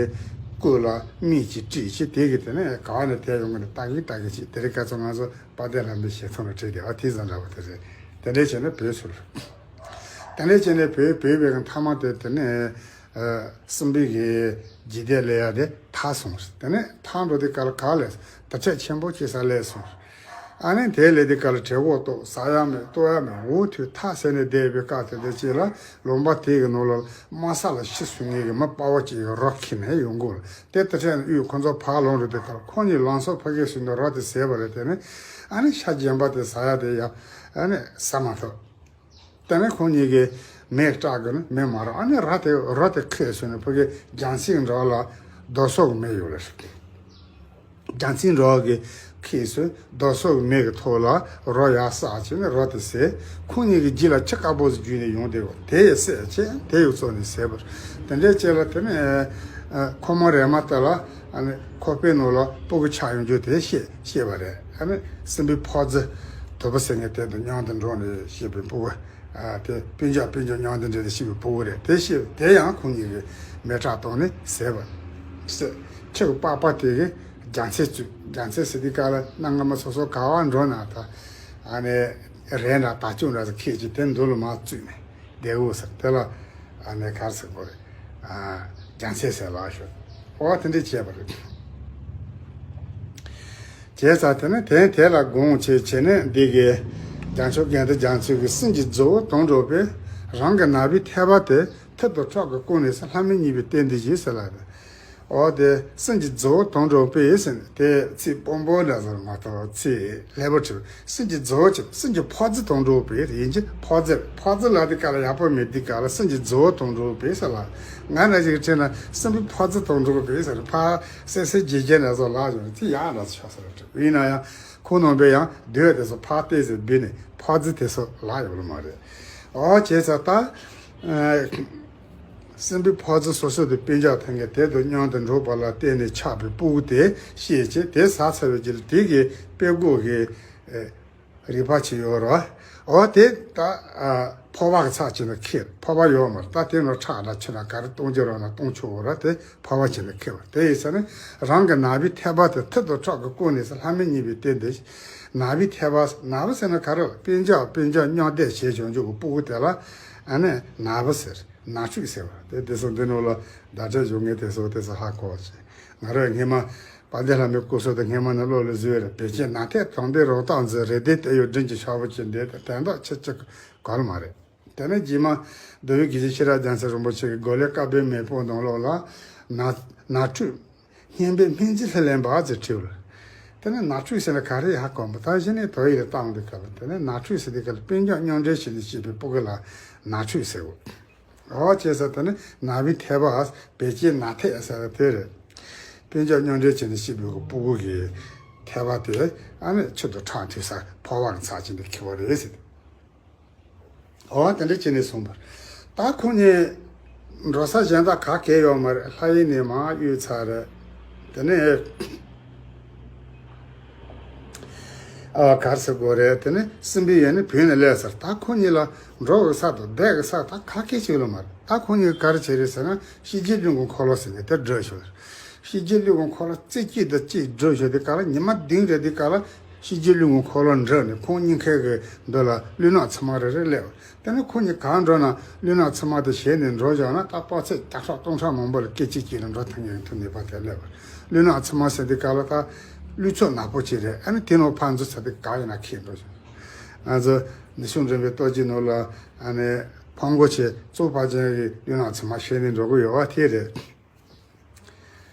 སྐུད་ལ་མིག་ཅིག་དཀྲིས་བྱས། དེ་གི་དེ་ནས་ག་བ་ནས་དེད་ཡོང་གི་ནས་ལྟ་གི་ལྟ་གི་བྱས། དེ་རིང་ཁ་སང་ང་ཚོ་དཔལ་ལྡན་ལྷ་མོའི་ཞལ་ཐང་ལ་བྲིས་ཏེ་ཨ་དེ་ཙམ་འདྲ་པོ་དེ་རེད། དེ་འདྲས་བྱས་ནས་བྲོས་སོང་། དེ་འདྲས་བྱས་ནས་བྲོས་བྲོས་པའི་མཐའ་མ་དེ་དེ་ནས། ཨ་སྲིན་པོའི་གི་འཇིག་རྟེན་ལ་ཡ་དེ་ཐར་སོང་ཟེར། དེ་ནས་ཐར་འགྲོ་དུས་སྐབས་ལ་ག་ལས་དྭ་ཕྲན་ཆེན་པོ་ཅིག་སར་སླེབས་སོང་། ཨ་ནི་དེ་སླེབས་དུས་སྐབས་ལ་བྲེ་གོག་ལྟོགས། ཟ་ཡག་མེད། བཏུང་ཡག་མེད། འུ་ཐུག་ཐག་ཟད་ནས་བསྡད་པའི་སྐབས་དེ་དེ་ཅིག་ལ་ལུང་པ་དེ་གི་ནང་ལ་དམག་ས་ལ་ཤི་སོང་མཁན་གི་མི་དཔའ་བོ་ཅིག་གིས་རོ་ཁྱེར་ནས་ཡོང་གི་ཡོད་རེད། དེ་དྭ་ཕྲན་དབུས་ཁོ་ཚོ་ཕར་ལོག་འགྲོ་དུས་སྐབས་ལ་ཁོ་གཉིས་ལམ་སང་ཕ་གིར་སོང་དུས་རོ་དེ་ཟད་པ་རེད། དེ་ནས་ཨ་ནི་ཤ་རྗེན་པ་དེ་ཟ་ཡག་དེ་ཡང་ཨ་ནི་ཟ་མ་ཐུབ། དེ་ནས་ཁོང་གཉིས་ཀྱིས་མེ་སྲེག་གི་ནི་མེ་མ་རག་ཨ་ནི་རོ་དེ་རོ་དེ་ཁྱེར་སོང་ནས་ཕ་གི་རྒྱལ་སྲིད་འགྲོ་ལ་རྡོ་སོག་གི་མེ་ཡོད་ལ་ཟེར། རྒྱལ་སྲིད་འགྲོ་གི་ཁྱེར་སོང་རྡོ་སོག་གི་མེ་གི་ཐོག་ལ་རོ་ཡར་བསགས་བྱས་ནས་རོ་དེ་ཟད། ཁོང་གཉིས་ཀྱི་རྗེས་ལ་ཁྱི་དཀར་པོ་ཟིག་རྒྱུགས་ནས་ཡོང་བསྡད་པ་དེ་ཡི་བསད་བྱས་དེ་ཡི་བཙོན་ནས་ཟད་པ་རེད། དེ་འདྲའི་རྗེས་ལ་དེ་ནས་ཁོ་མོ་རེ་མ་ཏི་ལ་ཨ་ནི་ཁོག་པའི་ནང་ལ་སྤུ་གུ་ཆགས་ཡོང་རྒྱུ་དེ་ཤེས་ཤེས་པ་རེད། ཨ་ནི་སྲིན་པོའི་ཕོ་རྫི་དུ་བུ་ཟེར་མཁན་དེ་དང་མཉམ་དུ་འགྲོགས་ནས་སྐྱེས་པའི་སྤུ་གུ། ཨ་དེ་སྤུན་ཀྱག་སྤུན་ཀྱག་མཉམ་དུ་འདྲེས་ནས་སྐྱེས་པའི་སྤུ་གུ་རེད། དེ་ཤེས་དེ་ཡང་ཁོང་གཉིས་ཀྱིས་མེ་སྲེག་བཏང་ནས་ཟད་པ། ཁྱི་གི་པགས་པ་དེ་གིས་རྒྱལ་མཚན་བཙུགས། རྒྱལ་མཚན་ཟེར་དུས་སྐབས་ལ་གནའ་སྔ་མོ་སོ་སོ་ག་བ་འགྲོ་ན་ད་ཨ་ནི་རས་འདྲ་དར་ལྕོག་འདྲ་ཟིག་ཁྱེར་གྱིས་དེ་མདུན་ལ་མར་བཙུགས་ནས། དེའུ་ཟེར་དེ་ལ་ཨ་ནི་ག་རེ་ཟེར་དགོས་རེད། ཨ་རྒྱལ་མཚན་ཟེར་ལབ་ཤོག་ཨོ་དེ་འདྲས་བྱས་པ་རེད། བྱས་ཙང་དེ་ནས་དེ་དེ་ལ་དགོངས་བྱས་བྱས་ནས་འདི་གི་རྒྱལ་མཆོག་དགེ་འདུན་རྒྱ་མཚོ་གིས་སྲིན་གྱི་རྫི་བོ་དོན་གྲུབ་པས་རང་གི་ནག་པོའི་ཐལ་བ་དེ་ཐུར་དུ་ཕྲག་གིས་བསྐོར་ནས་ལྷ་མི་གཉིས་པོའི་རྟེན་འདི་བཞེས་ཟེར་ལབ་པས། འོ་དེ་སེམས་ཀྱི་རྫི་བོ་དོན་གྲུབ་པས་ཟེར་ནས་དེ་ཚིག་སྤོམ་པོ་འདྲ་ཟེར་མ་གཏོགས་ཚིག་ལེགས་པོ་བྲིས། སེམས་ཀྱི་རྫི་བོ་ཆེ། སེམས་ཀྱི་ཕོ་རྫི་དོན་གྲུབ་པས། ཡིན་གྱི་ཕོ་རྫི། ཕོ་རྫི་ལ་དེ་ག་ལ་ཡག་པོ་མེད། དེ་ག་ལ་སེམས་ཀྱི་རྫི་བོ་དོན་གྲུབ་པས་ཟེར་ལ། ང་འདྲ་ཞིག་བྲིས་ན་སེམས་པའི་ཕོ་རྫི་དོན་གྲུབ་པས་ཟེར། ཕ་སེ་སེ་རྗེ་རྗེ་འདྲ་ཟེར་ལ་ཡོང་དེ་ཡག་འདྲ་ཆགས་ས་རེད། ཡིན་ན་ཡང་ཁོ་རྣམ་པས་ཡང་དུས་དེ་ཚོ་ཕ་སྟེ་ཟེར་བུད་ནས་ཕོ་རྫི་དེ་ཚོ་ལ་ཡོང་ལ་མ་རེད། འོ་བྱས་ཙང་ད། སྲིན་པོའི་ཕོ་རྫི་སོ་སོ་དེ་དཔེ་འཇོག་ཐེངས་གི་དེ་དང་མཉམ་དུ་འགྲོགས་པ་ལ་བརྟེན་ནས་ཆགས་པའི་སྤུ་གུ་དེ་ཤེས་བྱས། དེ་ཟ་ཚར་བའི་རྗེས་ལ་དེ་གི་དཔེ་མགོ་གི་རིག་པ་ཅིག་ཡོད་རེད། འོ་དེ་ད་ཕོ་བ་གི་ཚབ་བྱས་ནས་ཁེལ། ཕོ་བ་ཡོད་མ་རེད། ད་དེ་ནང་ཁྲག་འདྲ་ཆུ་འདྲ་ག་རེ་གཏོང་རྒྱུ་རེད་ན་གཏོང་ཆོག་གི་རེད། དེ་ཕོ་བ་བྱས་ནས་ཁེལ་བ་དེ་ཡིན་ས་ནི་རང་གི་ནག་པོའི་ཐལ་བ་དེ་ཐུར་དུ་ཁྲག་གིས་བསྐོལ་ནས་ལྷ་མི་གཉིས་པའི་སྟེང་དུ། ནག་པོའི་ཐལ་བ། ནག་པོ་ཟེར་ན་ག་རེ་རེད། དཔེ་འཇོག་དཔེ་འཇོག་སྨྱོ་འདེབས་བྱས་བྱུང་རྒྱུ་གི་སྤུ་གུ་དེ་ལ་ཨ་ནི་ནག་པོ་ཟེར། ནག་ཕྱུགས་ཟེར་བ་དེ། དེ་ཚོ་འདི་ནང་ལ་བརྡ་སྤྲོད་བྱུང་ངེས། དེ་ཚོ་དེ་ཚོ་ཧ་གོ་བ་བྱས། ང་རང་སྔས་མ་དཔལ་ལྡན་ལྷ་མོའི་སྐུ་སྲོག་དེ་སྔས་མ་ནས་བློ་ལ་བཟོས་རེད། བེ་ཅོན་ནག་ཐལ་དོང་པའི་རོ་སྟག་མཛེས། རེ་ལྡེ་སྟེ་ཡོད་མགྲིན་གྱི་ཤོག་བུ་ཅན་འདི་དེ་དོན་དག་ཆེ་ཆེ་གོ་ལ་མ་རེད། དེ་ནས་རྗེས་མ་མདོ་དབུས་དགེ་བཤེས་ཤེས་རབ་རྒྱལ་མཚན་རིན་པོ་ཆེ་གིས་གོ་ལའི་བཀའ་པོད་མེད་པོ་ནང་ལོགས་ལ་ནག་ནག་ཕྱུགས་སྨྱོན་པའི་སྨན་གྱི་ལྷུར་ལེན་པ་ཟེར་བྲིས་པ་རེད། དེ་ནས་ནག་ཕྱུགས་ཟེར་ན་ག་རེ་ཧ་གོ་མ། ད་གཞི་ནས་དོ་ཡིག་ལ་བཏང་དུས་སྐབས་ལ་དེ་ནས་ནག་ཕྱུགས་ཟེར་དུས་སྐབས་ལ་དཔེ་འཇོག་སྨྱོ་འདྲེ་བྱས་ནས་བྱས་པའི་སྤུ་གུ་ལ་ནག་ཕྱུགས་ཟེར་གོ། འོ་བྱས་ཙང་དེ་ནས་ནག་པོའི་ཐལ་བ། བེ་ཅོན་ནག་ཐལ་ཟེར་བ་དེ་རེད། དཔེ་འཇོག་སྨྱོ་འདྲེ་བྱས་ནས་བྱས་པའི་སྤུ་གུ་གི་ཐལ་བ་དེ་ཨ་ནི་ཆུ་དང་ཁྲག་འཐུང་ས་ཕོ་བ་གི་ཚབ་བྱས་ནས་ཁེལ་བ་རེད་ཟེར། འོ་དེ་འདྲ་བྱས་ནས་གསུངས་པ། ད་ཁོང་གཉིས་འགྲོ་ས་གཞན་དག་ག་གེ་ཡོད་མ་རེད། ལྷ་ཡུལ་ནས་མར་གཡུགས་ཚར་རེད། དེ་ནས་ཨ་ག་རེ་ཟེར་དགོས་རེད། དེ་ནས་སྲིན་པོའི་ཡུལ་ནས་བུད་ནས་སླེབས་ཚར། ད་ཁོང་གཉིས་ལ་འགྲོ་གི་ས་དང་བསྡད་གི་ས་ད་ག་གེ་ཅིག་ལ་མ་རེད། ད་ཁོང་གཉིས་ག་རེ་བྱས་རེད་ཟེར་ན་ཤེས་བྱའི་གླིང་གི་འཁོར་ལོ་ཟེར་ནས་དེ་བསྒྲིགས་ཤོག། ཤེས་བྱའི་གླིང་གི་འཁོར་ལོ་རྩེ་གཅིག་དང་གཅིག་བསྒྲིགས་ཤོག། དེ་ག་ལ་ཉི་མ་བདུན་རེ་དེ་ག་ལ་ཤེས་བྱའི་གླིང་གི་འཁོར་ལོ་འགྲིམས་ནས་ཁོང་གཉིས་ཀའི་གི་མདུན་ལ་ཀླུ་ནག་ཚང་མ་རེ་རེ་སླེབས། དེ་ནས་ཁོང་གཉིས་གང་འགྲོ་ན་ཀླུ་ནག་ཚང་མ་དེ་ཞེད་ནས་འགྲོ་བཞག་ན་ད་དཔག་ཚད་བརྒྱ་ཕྲག་སྟོང་ཕྲག་མང་པོ་ལ་སྐད་ཅིག་གཅིག་ལ་འགྲོ་ཐུབ་ངེས་ཐུབ་ནུས་པ་དེ་སླེབས། ཀླུ་ནག་ཚང་མ་ཟེར་དུས་སྐབས་ལ་ད་ཀླུ་མཚོ་ནག་པོ་ཅིག་རེད། ཨ་ནི་དེ་ནང་ཕར་འཛུལ་ཚར་དུས་ག་ཡིན་ན་ཁེལ་འགྲོ་བཞག། ང་ཚོ་ནུས་ཤུགས་འགྲིམ་པའི་ལྟོ་གཅིག་ནང་ལ་ཨ་ནི་ཕང་གོ་ཆེ་གཙོ་ཕ་ཅན་གྱི་ཀླུ་ནག་ཚང་མ་ཞེད་ནས་འགྲོ་གི་ཡོད་པ་དེ་རེད།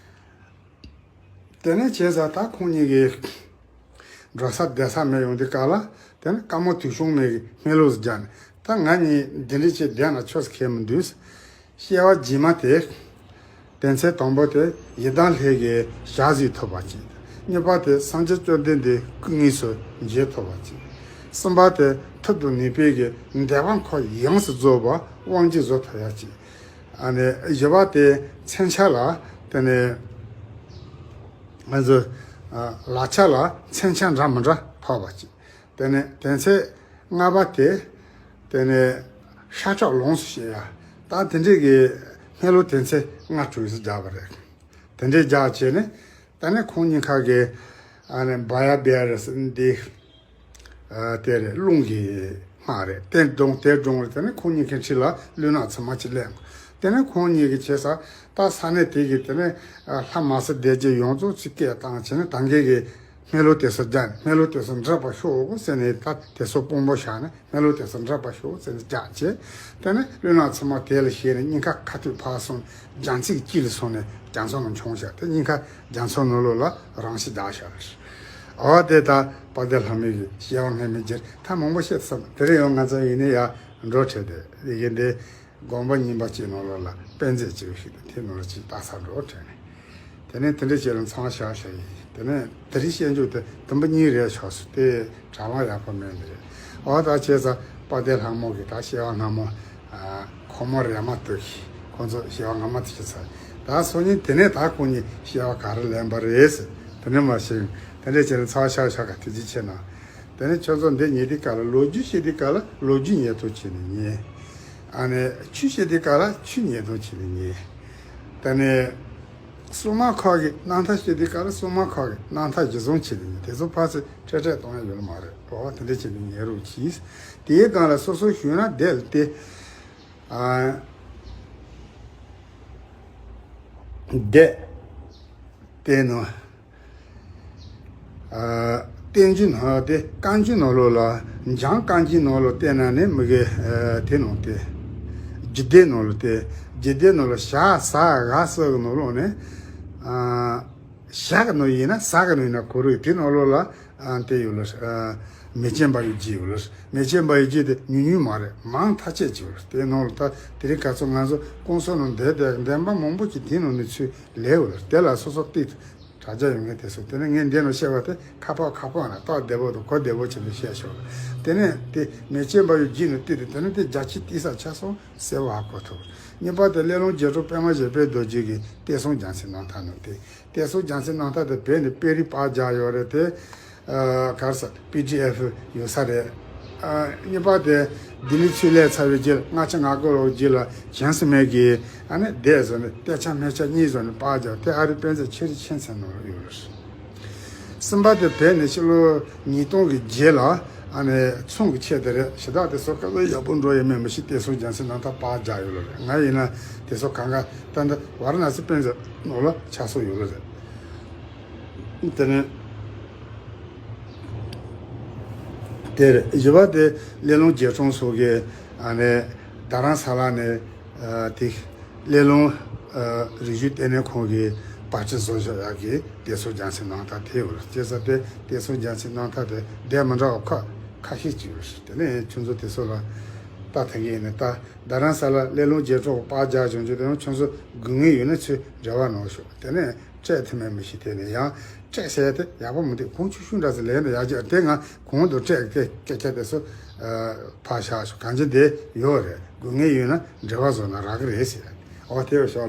དེ་ནས་བྱས་ཙང་ད་ཁོང་གཉིས་ཀྱིས་འགྲོ་ས་བསྡད་ས་མེད་ཡོང་དུས་སྐབས་ལ། དེ་ནས་དཀའ་མོ་དུས་ཤོང་མེད་ཀྱི་སྨན་ལུགས་སུ་སྦྱར་ནས། ད་ང་གཉིས་འདི་འདྲ་བྱས་བསྡད་ན་ཆོག་ས་ཁེལ་མི་འདུག། སྐྱེ་བ་རྗེས་མ་དེ། དོན་ཚན་དང་པོ་དེ་ཡི་དམ་ལྷ་གི་ཞལ་གཟིགས་ཐོབ་པ་ཅིག། གཉིས་པ་དེ་སངས་རྒྱས་བཅོམ་ལྡན་འདས་སྐུ་དངོས་སུ་མཇལ་ཐུབ་པ་ཅིག། གསུམ་པ་དེ་ཐུབ་དང་ནུས་པའི་གི་བདེ་བ་འཁོར་ཡོངས་སུ་རྫོགས་པ་དབང་གིས་བཟོ་ཐུབ་ཡ་ཅིག། ཨ་ནི་བཞི་པ་དེ་མཚོན་ཆ་ལ་དེ་ནས་ང་ཚོ་ལག་ཆ་ལ་མཚོན་ཆ་འདྲ་མི་འདྲ་ཐོབ་པ་ཅིག། དེ་ནས་དོན་ཚན་ལྔ་པ་དེ་དེ་ནས་ཤ་ཁྲག་ལོངས་སུ་སྤྱོད་ཡ། ད་དེ་འདྲས་ཀྱི་སྨན་ལུགས་དོན་ཚན་ལྔ་དྲུག་ཙམ་སྦྱར་བ་རེད། དེ་འདྲས་སྦྱར་བྱས་ནས་ད་ནི་ཁོང་གཉིས་ཀ་གི་ཨ་ནི་བ་ཡ་བེ་ར་ཟེར་འདི། ཨ་དེ་རེད། རླུང་གི་སྔགས་རེད། དེ་སྒྲུང་དེ་སྒྲུང་རེད། དེ་ནས་ཁོང་གཉིས་ཀའི་འཁྲིས་ལ་ཀླུ་ནག་ཚང་མ་ཅིག་སླེབས། དེ་ནས་ཁོང་གཉིས་ཀྱིས་བྱས་ཙང་ད་ས་གནས་དེ་གི་དེ་ནས་ཨ་ལྷ་མ་སྲིན་སྡེ་བརྒྱད་ཡོངས་རྫོགས་ཅིག་སྐད་བཏང་བྱས་ནས་ད་གིན་གི་སྨན་ལུགས་དེ་ཚོ་སྦྱར་ནས་སྨན་ལུགས་དེ་ཚོ་འགྲུབ་པར་ཤོག་ཟེར་ནས། ད་དེ་ཚོ་དཔང་པོ་བཞག་ནས་སྨན་ལུགས་དེ་ཚོ་འགྲུབ་པར་ཤོག་ཟེར་ནས་སྦྱར་བྱས། དེ་ནས་ཀླུ་ནག་ཚང་མ་དེ་ལ་ཞེད་ནས་གཉིས་ཀ་ཁ་ཐུག་ཕར་སོང་། རྒྱ་མཚོའི་དཀྱིལ་ལ་སོང་ནས་རྒྱ་མཚོ་ནང་མཆོངས་བཞག། དེ་གཉིས་ཀ་རྒྱ་མཚོ་ནང་ལོགས་ལ་རང་ཤི་བརྒྱབ་བཞག། འོ་དེ་ད་དཔལ་ལྡན་ལྷ་མོའི་གི་སྐྱེ་བ་སྔ་མའི་རྒྱུད་ད་མང་པོ་བཤད་ཐུབ། དེ་རིང་ཡང་ང་ཚོ་ཡིན་ནའི་ཡར་འགྲོ་འཕྲད་དེ་ཡི་གེ་འདི་དགོན་པ་རྙིང་པ་གཅིག་ནང་ལོགས་ལ་དཔེ་མཛོད་ཅིག་ཞིག་དང་དེ་ནང་ལ་ཅིག་ལྟ་ས་འགྲོ་འཕྲད་ནས། དེ་ནས་དེ་འདྲ་བྱས་ལ་མཚམས་བཞག་བཞག་ཡིན། དེ་ནས་དེ་རིང་བཤད་རྒྱུ་དེ་དུམ་བུ་གཉིས་རེད་ཆོག་སོང་། དེ་གྲྭ་ལག་ཡག་པོ་མེད་ནི་རེད། འོ་ད་བྱས་ཙང་དཔལ་ལྡན་ལྷ་མོ་གི་ད་སྐྱེ་བ་སྔ་མོ། ཁོ་མོ་རེ་མ་ཏོག་གི་ཁོ་ཚོ་སྐྱེ་བ་སྔ་མ་དེ་ཤི་ཚར། ད་སང་ཉིན་དེ་ནས་ད་ཁོ་གཉིས་སྐྱེ་བ་ག་རེ་ལེན་པ་རེད་ཟེར། དེ་ནས་མ་ཤེས། དེ་འདྲ་བྱས་ན་ཚར་ཤག་ཤག་ག་དེ་ཅི་བྱས་ན། དེ་ནས་ཁྱོད་ཚོ་འདི་ཉན་དུས་སྐབས་ལ་ལོ་རྒྱུས་བཤད་དུས་སྐབས་ལ་ལོ་རྒྱུས་ཉན་ཐོག་བྱས་ནས་ཉན། ཨ་ནི་ཆོས་བཤད་དུས་སྐབས་ལ་ཆོས་ཉན་ཐོག་བྱས་ནས་ཉན། དེ་ནས་སྲུང་མ་ཁག་གི་རྣམ་ཐར་བཤད་དུས་སྐབས་ལ་སྲུང་མ་ཁག་གི་རྣམ་ཐར་གཞི་བཟུང་བྱས་ནས་ཉན། དེ་ཚོ་ཕར་ཚུར་འཕྲལ་འཕྲལ་གཏོང་ཡ་ཡོད་ལ་མ་རེད། འོ་དེ་འདྲ་བྱས་ནས་ཉན་རོགས་གྱིས། དེའི་སྒང་ལ་སོ་སོ་ཞུས་ན་བསྡད་ལ་བལྟས། ཨ། བསྡད། བལྟས་ནོ། ཨ། བསྟན་འགྱུར་ནང་དེ་བཀའ་འགྱུར་ནང་ལོགས་ལ། འཇང་བཀའ་འགྱུར་ནང་ལོགས་བལྟས་ན་ནི་མི་དགེ་དེ་ནང་དེ། རྒྱུད་སྡེ་ནང་ལོགས་དེ། རྒྱུད་སྡེ་ནང་ལོགས་ཞ་ཟ་འ་ས་གི་ནང་ལོགས་ནས། ཨ། ཞྭ་གི་ནང་ཡིན་ན་ཟ་གི་ནང་ཡིན་ན་གོ་རུ་དེ་ནང་ལོགས་ལ་ཨ་དེ་ཡོད་ལ། ཨ། མེ་ལྕེ་འབར་བའི་རྒྱུད་ཡོད་ལ། མེ་ལྕེ་འབར་བའི་རྒྱུད་དེ་ཉུང་ཉུང་མ་རེད། མང་ཐག་ཆད་ཅིག་ཡོད་ལ། དེ་ནང་ལ་ད་དེ་རིང་ཁ་སང་ང་ཚོ་ཀུང་སི་ནང་བསྡད་བསྡད་འདན་མ་མང་པོ་ཅིག་དེ་ནང་ནས་ཚུར་ལས་ཡོད་ལ། དེ་ལ་སོ་སོ་ཏིག་དྲ་རྒྱ་ཡོད་མཁན་དེ་ཚོ། དེ་ནས་ངས་འདི་ནང་བཤད་པ་དེ་ཁ་པར་ཁ་པར་ན་སྟབས་བདེ་པོ་དང་གོ་བདེ་པོ་བྱས་ནས་བཤད་ཆོག་ལ། དེ་ནས་དེ་མེ་ལྕེ་འབར་བའི་རྒྱུད་ནས་བཏུས་ཏེ། དེ་ནས་དེ་རྒྱ་ཆེ་ཏི་ས་ཆ་སོང་། གསལ་བོ་ཧ་གོ་ཐུབ། གཉིས་པ་དེ་སླེ་ལུང་རྗེ་དྲུང་པདྨ་བཞད་པའི་རྡོ་རྗེ་གི་བསྟན་སྲུང་རྒྱལ་མཚན་རྣམ་ཐར་ནང་དེ། བསྟན་སྲུང་རྒྱལ་མཚན་རྣམ་ཐར་དེ་བོད་ནས་དཔེ་རིས་པར་རྒྱག་ཡོད་རེད་དེ། ཨ། ག་རེ་ཟེར། པི་ཌི་ཨེཕ་ཡོད་ས་རེད། ཨ། གཉིས་པ་དེ་ལྡི་ལི་ཚུར་སླེབས་ཚར་བའི་རྗེས་ལྔ་བཅུ་ང་དགུ་ལོའི་རྗེས་ལ་བྱང་སེམས་མའི་གི་ཨ་ནི་སྡེ་བཟོས་ནས་གཏད་ཆགས་སྨད་ཆགས་གཉིས་བཟོས་ནས་པར་རྒྱག་དེ་ཨ་རིའི་དཔེ་མཛོད་ཆེ་རིགས་ཆེ་ཚན་ནང་ལ་ཡོད་རེད། གསུམ་པ་དེ་བོད་ནས་ཕྱི་ལོ་ཉིས་སྟོང་གི་རྗེས་ལ་ཨ་ནི་ཚོང་གི་ཆེད་དུ་རེད། ཞེ་དྲག་དེ་ཚོ་ག་ཚོད་ཡག་པོ་འགྲོ་ཡོད་མེད་མི་ཤེས། བསྟན་སྲུང་རྒྱལ་མཚན་རྣམ་ཐར་པར་རྒྱག་ཡོད་ལ་རེད། ང་ཡིན་ན་དེ་ཚོ་གང་ག་ད་འདི་ཝཱ་ར་ཎ་སི་དཔེ་མཛོད་ནང་ལ་ཆགས་སོགས་ཡོད་ལ་རེད། དེ་ནས་དེ་རེད། བཞི་པ་དེ་སླེ་ལུང་རྗེ་དྲུང་སོགས་ཀྱི་ཨ་ནི་རྡ་རམ་ས་ལ་ནས། ཨ། དེ་སླེ་ལུང་། ཨ། རིག་གཞུང་ལྟེ་གནས་ཁང་གི་པར་ཆས་བཟོ་བཞག་ཡག་གི་བསྟན་སྲུང་རྒྱལ་མཚན་རྣམ་ཐར་དེ་ཡོད་རེད། བྱས་ཙང་དེ་བསྟན་སྲུང་རྒྱལ་མཚན་རྣམ་ཐར་དེ་འདྲ་མི་འདྲ་བ་ཁ་ཁ་ཤས་ཅིག་ཡོད་རེད། དེ་ནས་ཁྱོད་ཚོ་དེ་ཚོ་ལ་ལྟ་ཐུབ་ཀྱི་ཡིན་ན་ལྟ། རྡ་རམ་ས་ལ་སླེ་ལུང་རྗེ་དྲུང་པར་རྒྱག་བྱུང་རྒྱུ་དེ་ཡང་ཁྱོད་ཚོ་དགོས་ངེས་ཡོད་ན་ཚུར་འབྲེལ་བ་གནང་ཤོག་དེ་ནས་སྤྲད་ཐུབ་མེད་མི་ཤེས། དེ་ནས་ཡང་སྤྲད་ཟེར་ཡ་དེ་ཡག་པོ་མི་འདུག་གོང་ཆུང་ཤོས་འདྲ་ཟེར་ལས་ན་ཡག་ཅིག་དེ་ང་གོང་དུ་སྤྲད་སྐད་སྐད་ཆ་དེ་ཚོ་ཕར་བཞག་ཤོག་གང་ཅི་འདི་ཡོད་རེད། དགོས་ངེས་ཡོད་ན་འབྲེལ་བ་བཟོ་ན་རག་གི་རེད་ཟེར། འོ་དེ་བས་ཤོག